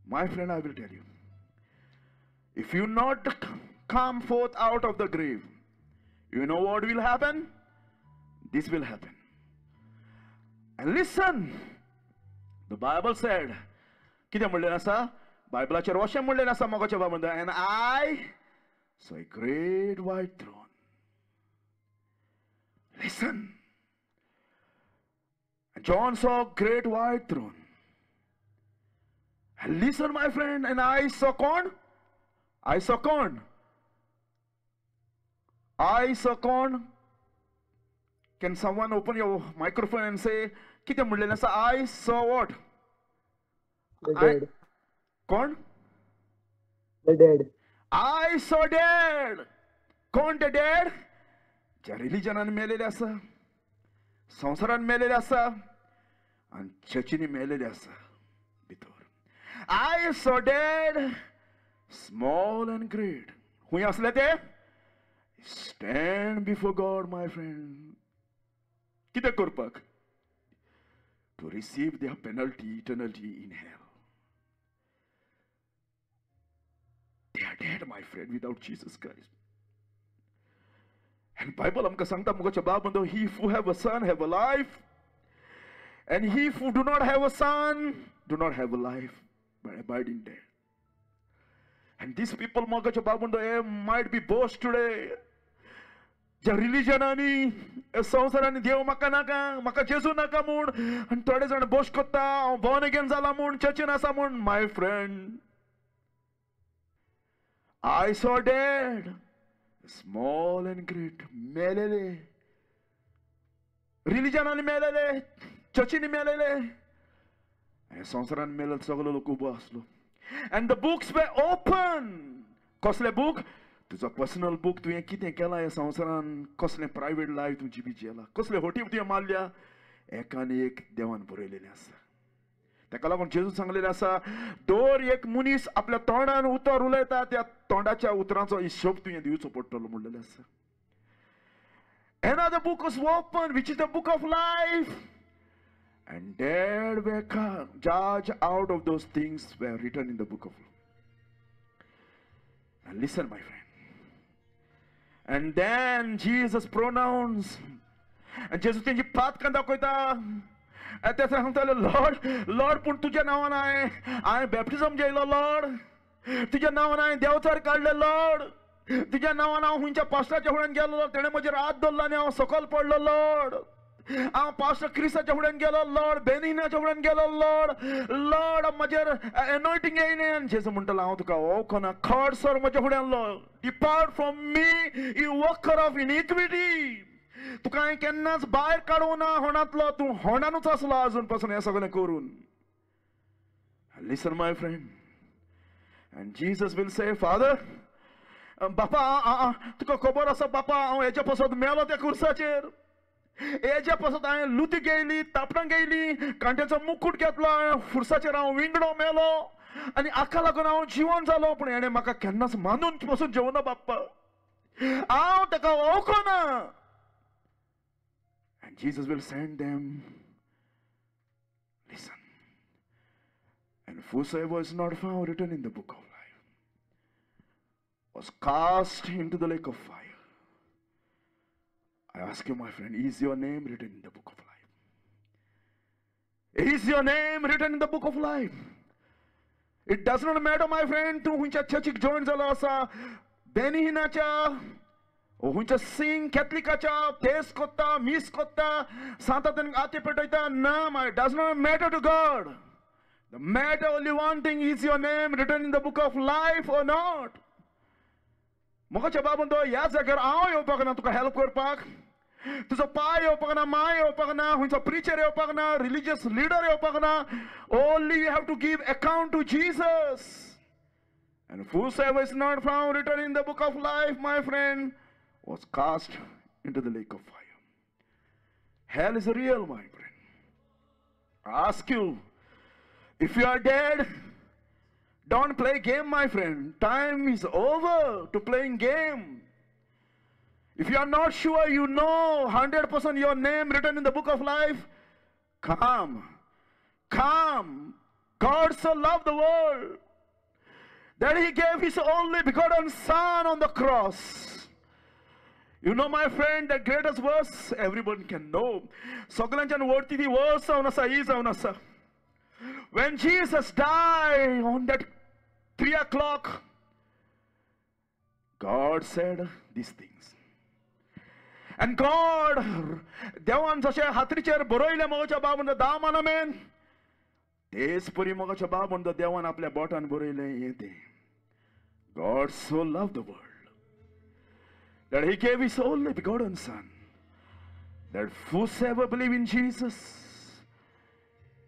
My friend, I will tell you, if you not come forth out of the grave, you know what will happen? This will happen. And listen, the Bible said, कितें म्हणलें आसा बायबलाचेर, अशें म्हणलें आसा मोगाच्या बाबा, and I saw a great white throne. Listen, John saw a great white throne. And listen, my friend, and I saw कोण? I saw कोण? I saw कोण? Can someone open your microphone and say, कितें म्हणलेलें आसा? I saw what? The dead. कोण? The dead. I saw dead. कोण ते dead? ज्या रिलिजनान मेलेले आसा, संवसारान मेलेले आसा आनी चर्चींनी मेलेले आसा भितर. I saw dead, small and great. खंय आसले ते? Stand before God, my friend. कितें करपाक? To receive their penalty, eternity in hell. They are dead, my friend, without Jesus Christ. And Bible आमकां सांगता मुखाच्या बाब म्हणटा, he who have a son have a life, and he who do not have a son do not have a life, but abide in death. And these people मोगाच्या बाब म्हणटा, हे might be boast today. ज्या रिलिजनांनी संवसारांनी देव म्हाका नाका, म्हाका जेजू नाका म्हूण, आनी थोडे जाण बोस्ट करता हांव बॉर्न अगेन जाला म्हूण, चर्चीन आसा म्हूण. My friend, I saw dead, small and great, मेलेले, रिलिजनांनी मेलेले, चर्चींनी मेलेले, संवसारान मेलेले सगलो लोक उबो आसलो. And the books were open. कसले बूक? तुजो पर्सनल बूक. तुवें कितें केलां ह्या संवसारान, कसलें प्रायवेट लायफ तूं जिबी जेला, कसले होटीव तुवें मारल्या, एकान एक देवान बरयलेलें आसा. ताका लागून जेजू सांगलेलें आसा, दर एक मनीस आपल्या तोंडान उतर उलयता, त्या तोंडाच्या उतरांचो हिशोब तुवें दिवचो पडटलो म्हणलेलें आसा. Another book was open, which is the book of life, and dead were judged out of those things were written in the book of life. Now listen, my friend. And then Jesus pronounced, and Jesus तेंची पातकां दाखयता. ते सांगताले, Lord, Lord, पूण तुज्या नांवान हांवें बॅप्टिजम घेयलो Lord, तुज्या नांवान हांवें देंवचार काडले लॉर्ड, तुज्या नांवान हांव खंयच्या पास्टराच्या फुड्यान गेलो, तेणें म्हजेर हात दवरलो आनी हांव सकयल पडलो लॉर्ड, हांव पास्टर क्रिसाच्या फुड्यान गेलो लॉर्ड, बेनिनाच्या फुड्यान गेलो लॉर्ड, लॉर्ड म्हजेर एनॉयटींग येयलें. आनी जेजू म्हणटालो, हांव तुका वळखना, खड सर म्हज्या फुड्यान Lord, depart from me you worker of iniquity. तुका हांवें केन्नाच भायर काडूं ना होणांतलो, तूं होणानूच आसलो अजून पासून हें सगळें करून. Listen, my friend, and Jesus will say, Father, बापा तुका खबर आसा बापा, हांव हेच्या पासत मेलो त्या कुर्साचेर, हेच्या पासत हांवें लुती घेयली, तापणां घेयली, कांट्याचो मुकूट घेतलो, हांवें फुरसाचेर हांव विंगडो मेलो आनी हाका लागून हांव जिवन जालो, पूण हेणें म्हाका केन्नाच मानून पसून जेवना बाप्पा, हांव ताका वळखना. And Jesus will send them. Listen. And whosoever is not found written in the book of life was cast into the lake of fire. I ask you, my friend, is your name written in the book of life? Is your name written in the book of life? It does not matter, my friend, तूं खंयच्या चर्चीक join जालो आसा, बेनिहिनाच्या, खंयच्या सिंग कॅथलिकाच्या, तेस कोत्ता, मीस कोत्ता, सांतान आते पेटयता, ना, my does not matter to God. The matter only one thing, is your name written in the book of life or not? म्हज्या बाबून तो ह्या जाग्यार हांव येवपाक ना तुका हेल्प करपाक, तुजो पाय येवपाक ना, माय येवपाक ना, खंयचो प्रिचर येवपाक ना, रिलीजियस लिडर येवपाक ना. Only you have to give account to Jesus. And whosoever is not found written in the book of life, my friend, was cast into the lake of fire. Hell is real, my friend. I ask you, if you are dead, don't play game, my friend. Time is over to playing game. If you are not sure, you know 100% your name written in the book of life, come. Come. God so loved the world that he gave his only begotten Son on the cross. You know, my friend, the greatest verse everyone can know. सगळ्यांच्यान वरती ती verse जावन आसा, ही जावन आसा. When Jesus died on that 3 o'clock, God said these things. And God, देवान जशें हातरीचेर बरयलें मोगाच्या बाब म्हणटा, दा मानामेन, तेच परी मोगाच्या बाब म्हणटा देवान आपल्या बोटान बरयलें हें तें. God so loved the world that he gave his only begotten son, that whosoever believe in Jesus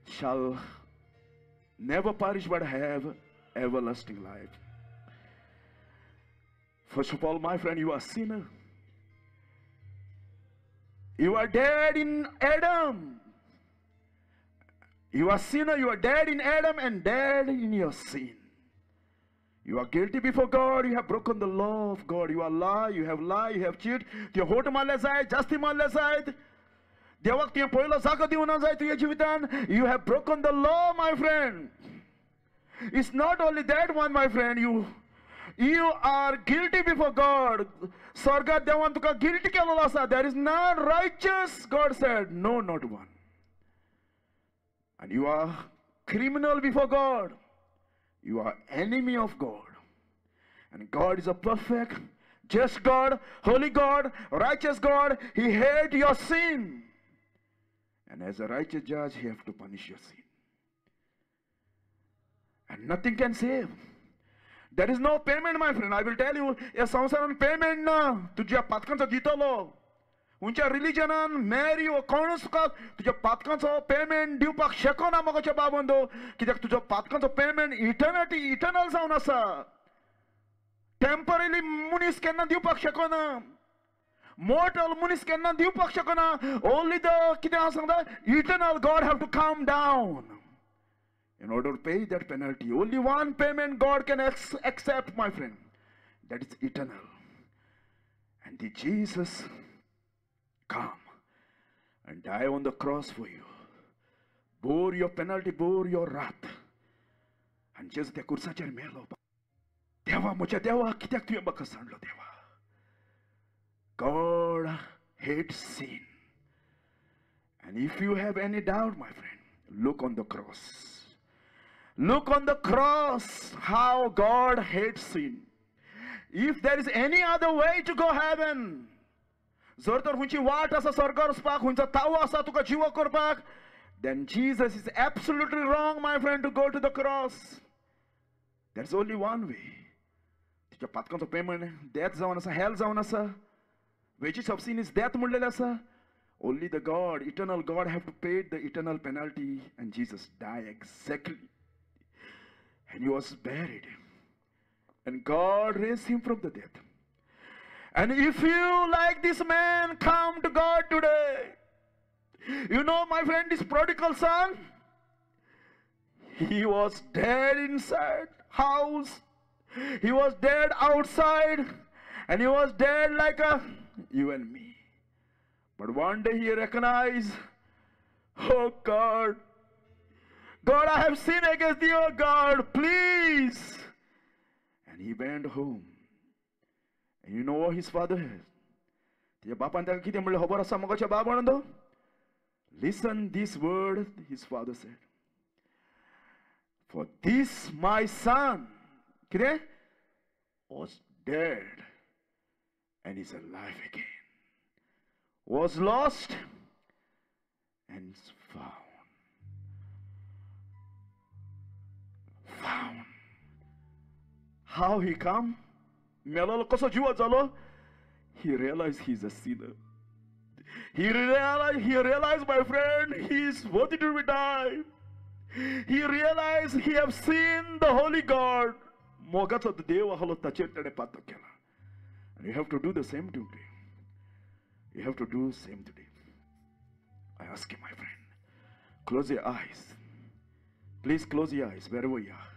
shall never perish but have everlasting life. First of all, my friend, you are a sinner. You are dead in Adam. You are sinner, you are dead in Adam and dead in your sin. You are guilty before God. You have broken the law of God. You are lie, you have lie, you have cheat. तुवें होट मारले जायत, जास्ती मारले जायत, देवाक तुवें पयलो जागो दिवना जाय तुज्या जिवितान. You have broken the law, my friend. It's not only that one, my friend. You are guilty before God. स्वर्गात देवान तुका गिल्टी केलेलो आसा. There is none righteous, God said. No, not one. And you are criminal before God. You are enemy of God. And God is a perfect, just God, holy God, righteous God. He hates your sin. And as a righteous judge, he has to punish your sin. And nothing can save. There is no payment, my friend. I will tell you, ह्या संवसारान payment ना. तुज्या पातकांचो दितलो. खंयच्या रिलिजनान Mary वो कोणूच तुका तुज्या पातकांचो पेमेंट दिवपाक शकना मोगाच्या बाबंदो. कित्याक तुजो पातकांचो पेमेंट इटर्निटी इटर्नल जावन आसा. टेम्पररी मनीस केन्ना दिवपाक शकना. मोर्टल मनीस केन्ना दिवपाक शकना. ओनली the कितें हांव सांगता, eternal God have to come down in order to pay that penalty. Only one payment God can accept, my friend. That is eternal. And the Jesus come and die on the cross for you. Bore your penalty, bore your wrath. And Jesus त्या कुर्साचेर मेलो. देवा म्हज्या देवा कित्याक तुवें म्हाका सांडलो देवा. God hates sin. And if you have any doubt, my friend, look on the cross. Look on the cross, how God hates sin. If there is any other way to go heaven, जर तर खंयची वाट आसा स्वर्गार वचपाक, खंयचो तावो आसा तुका जिवो करपाक, then Jesus is absolutely wrong, my friend, to go to the cross. There is only one way. तुज्या पातकांचो पेमेंट डेथ जावन आसा, हेल जावन आसा. Wages of sin is death म्हणलेलें आसा. Only the God, eternal God, have to pay the eternal penalty, and Jesus died exactly. And he was buried. And God raised him from the death. And if you like this man, come to God today. You know, my friend, this prodigal son, he was dead inside house. He was dead outside. And he was dead like a you and me. But one day he recognized, oh God, God, I have sinned against thee, oh God, please. And he went home. And you know what his father had? तुज्या बापान ताका कितें म्हणलें खबर आसा मोगाच्या बाब म्हणून? Listen this word, his father said. For this my son, कितें? Was dead and is alive again. Was lost and is found. Found. How he come? मेलोलो कसो जिवो जालो? He realized he's a sinner. He realized, my friend, he is worthy to be died. He realized he have seen the holy God. मोगाचो देव आहलो ताचेर ताणें पातक केला. And you have to do the same today. You have to do same today. I ask you, my friend, close your eyes. Please close your eyes wherever you are.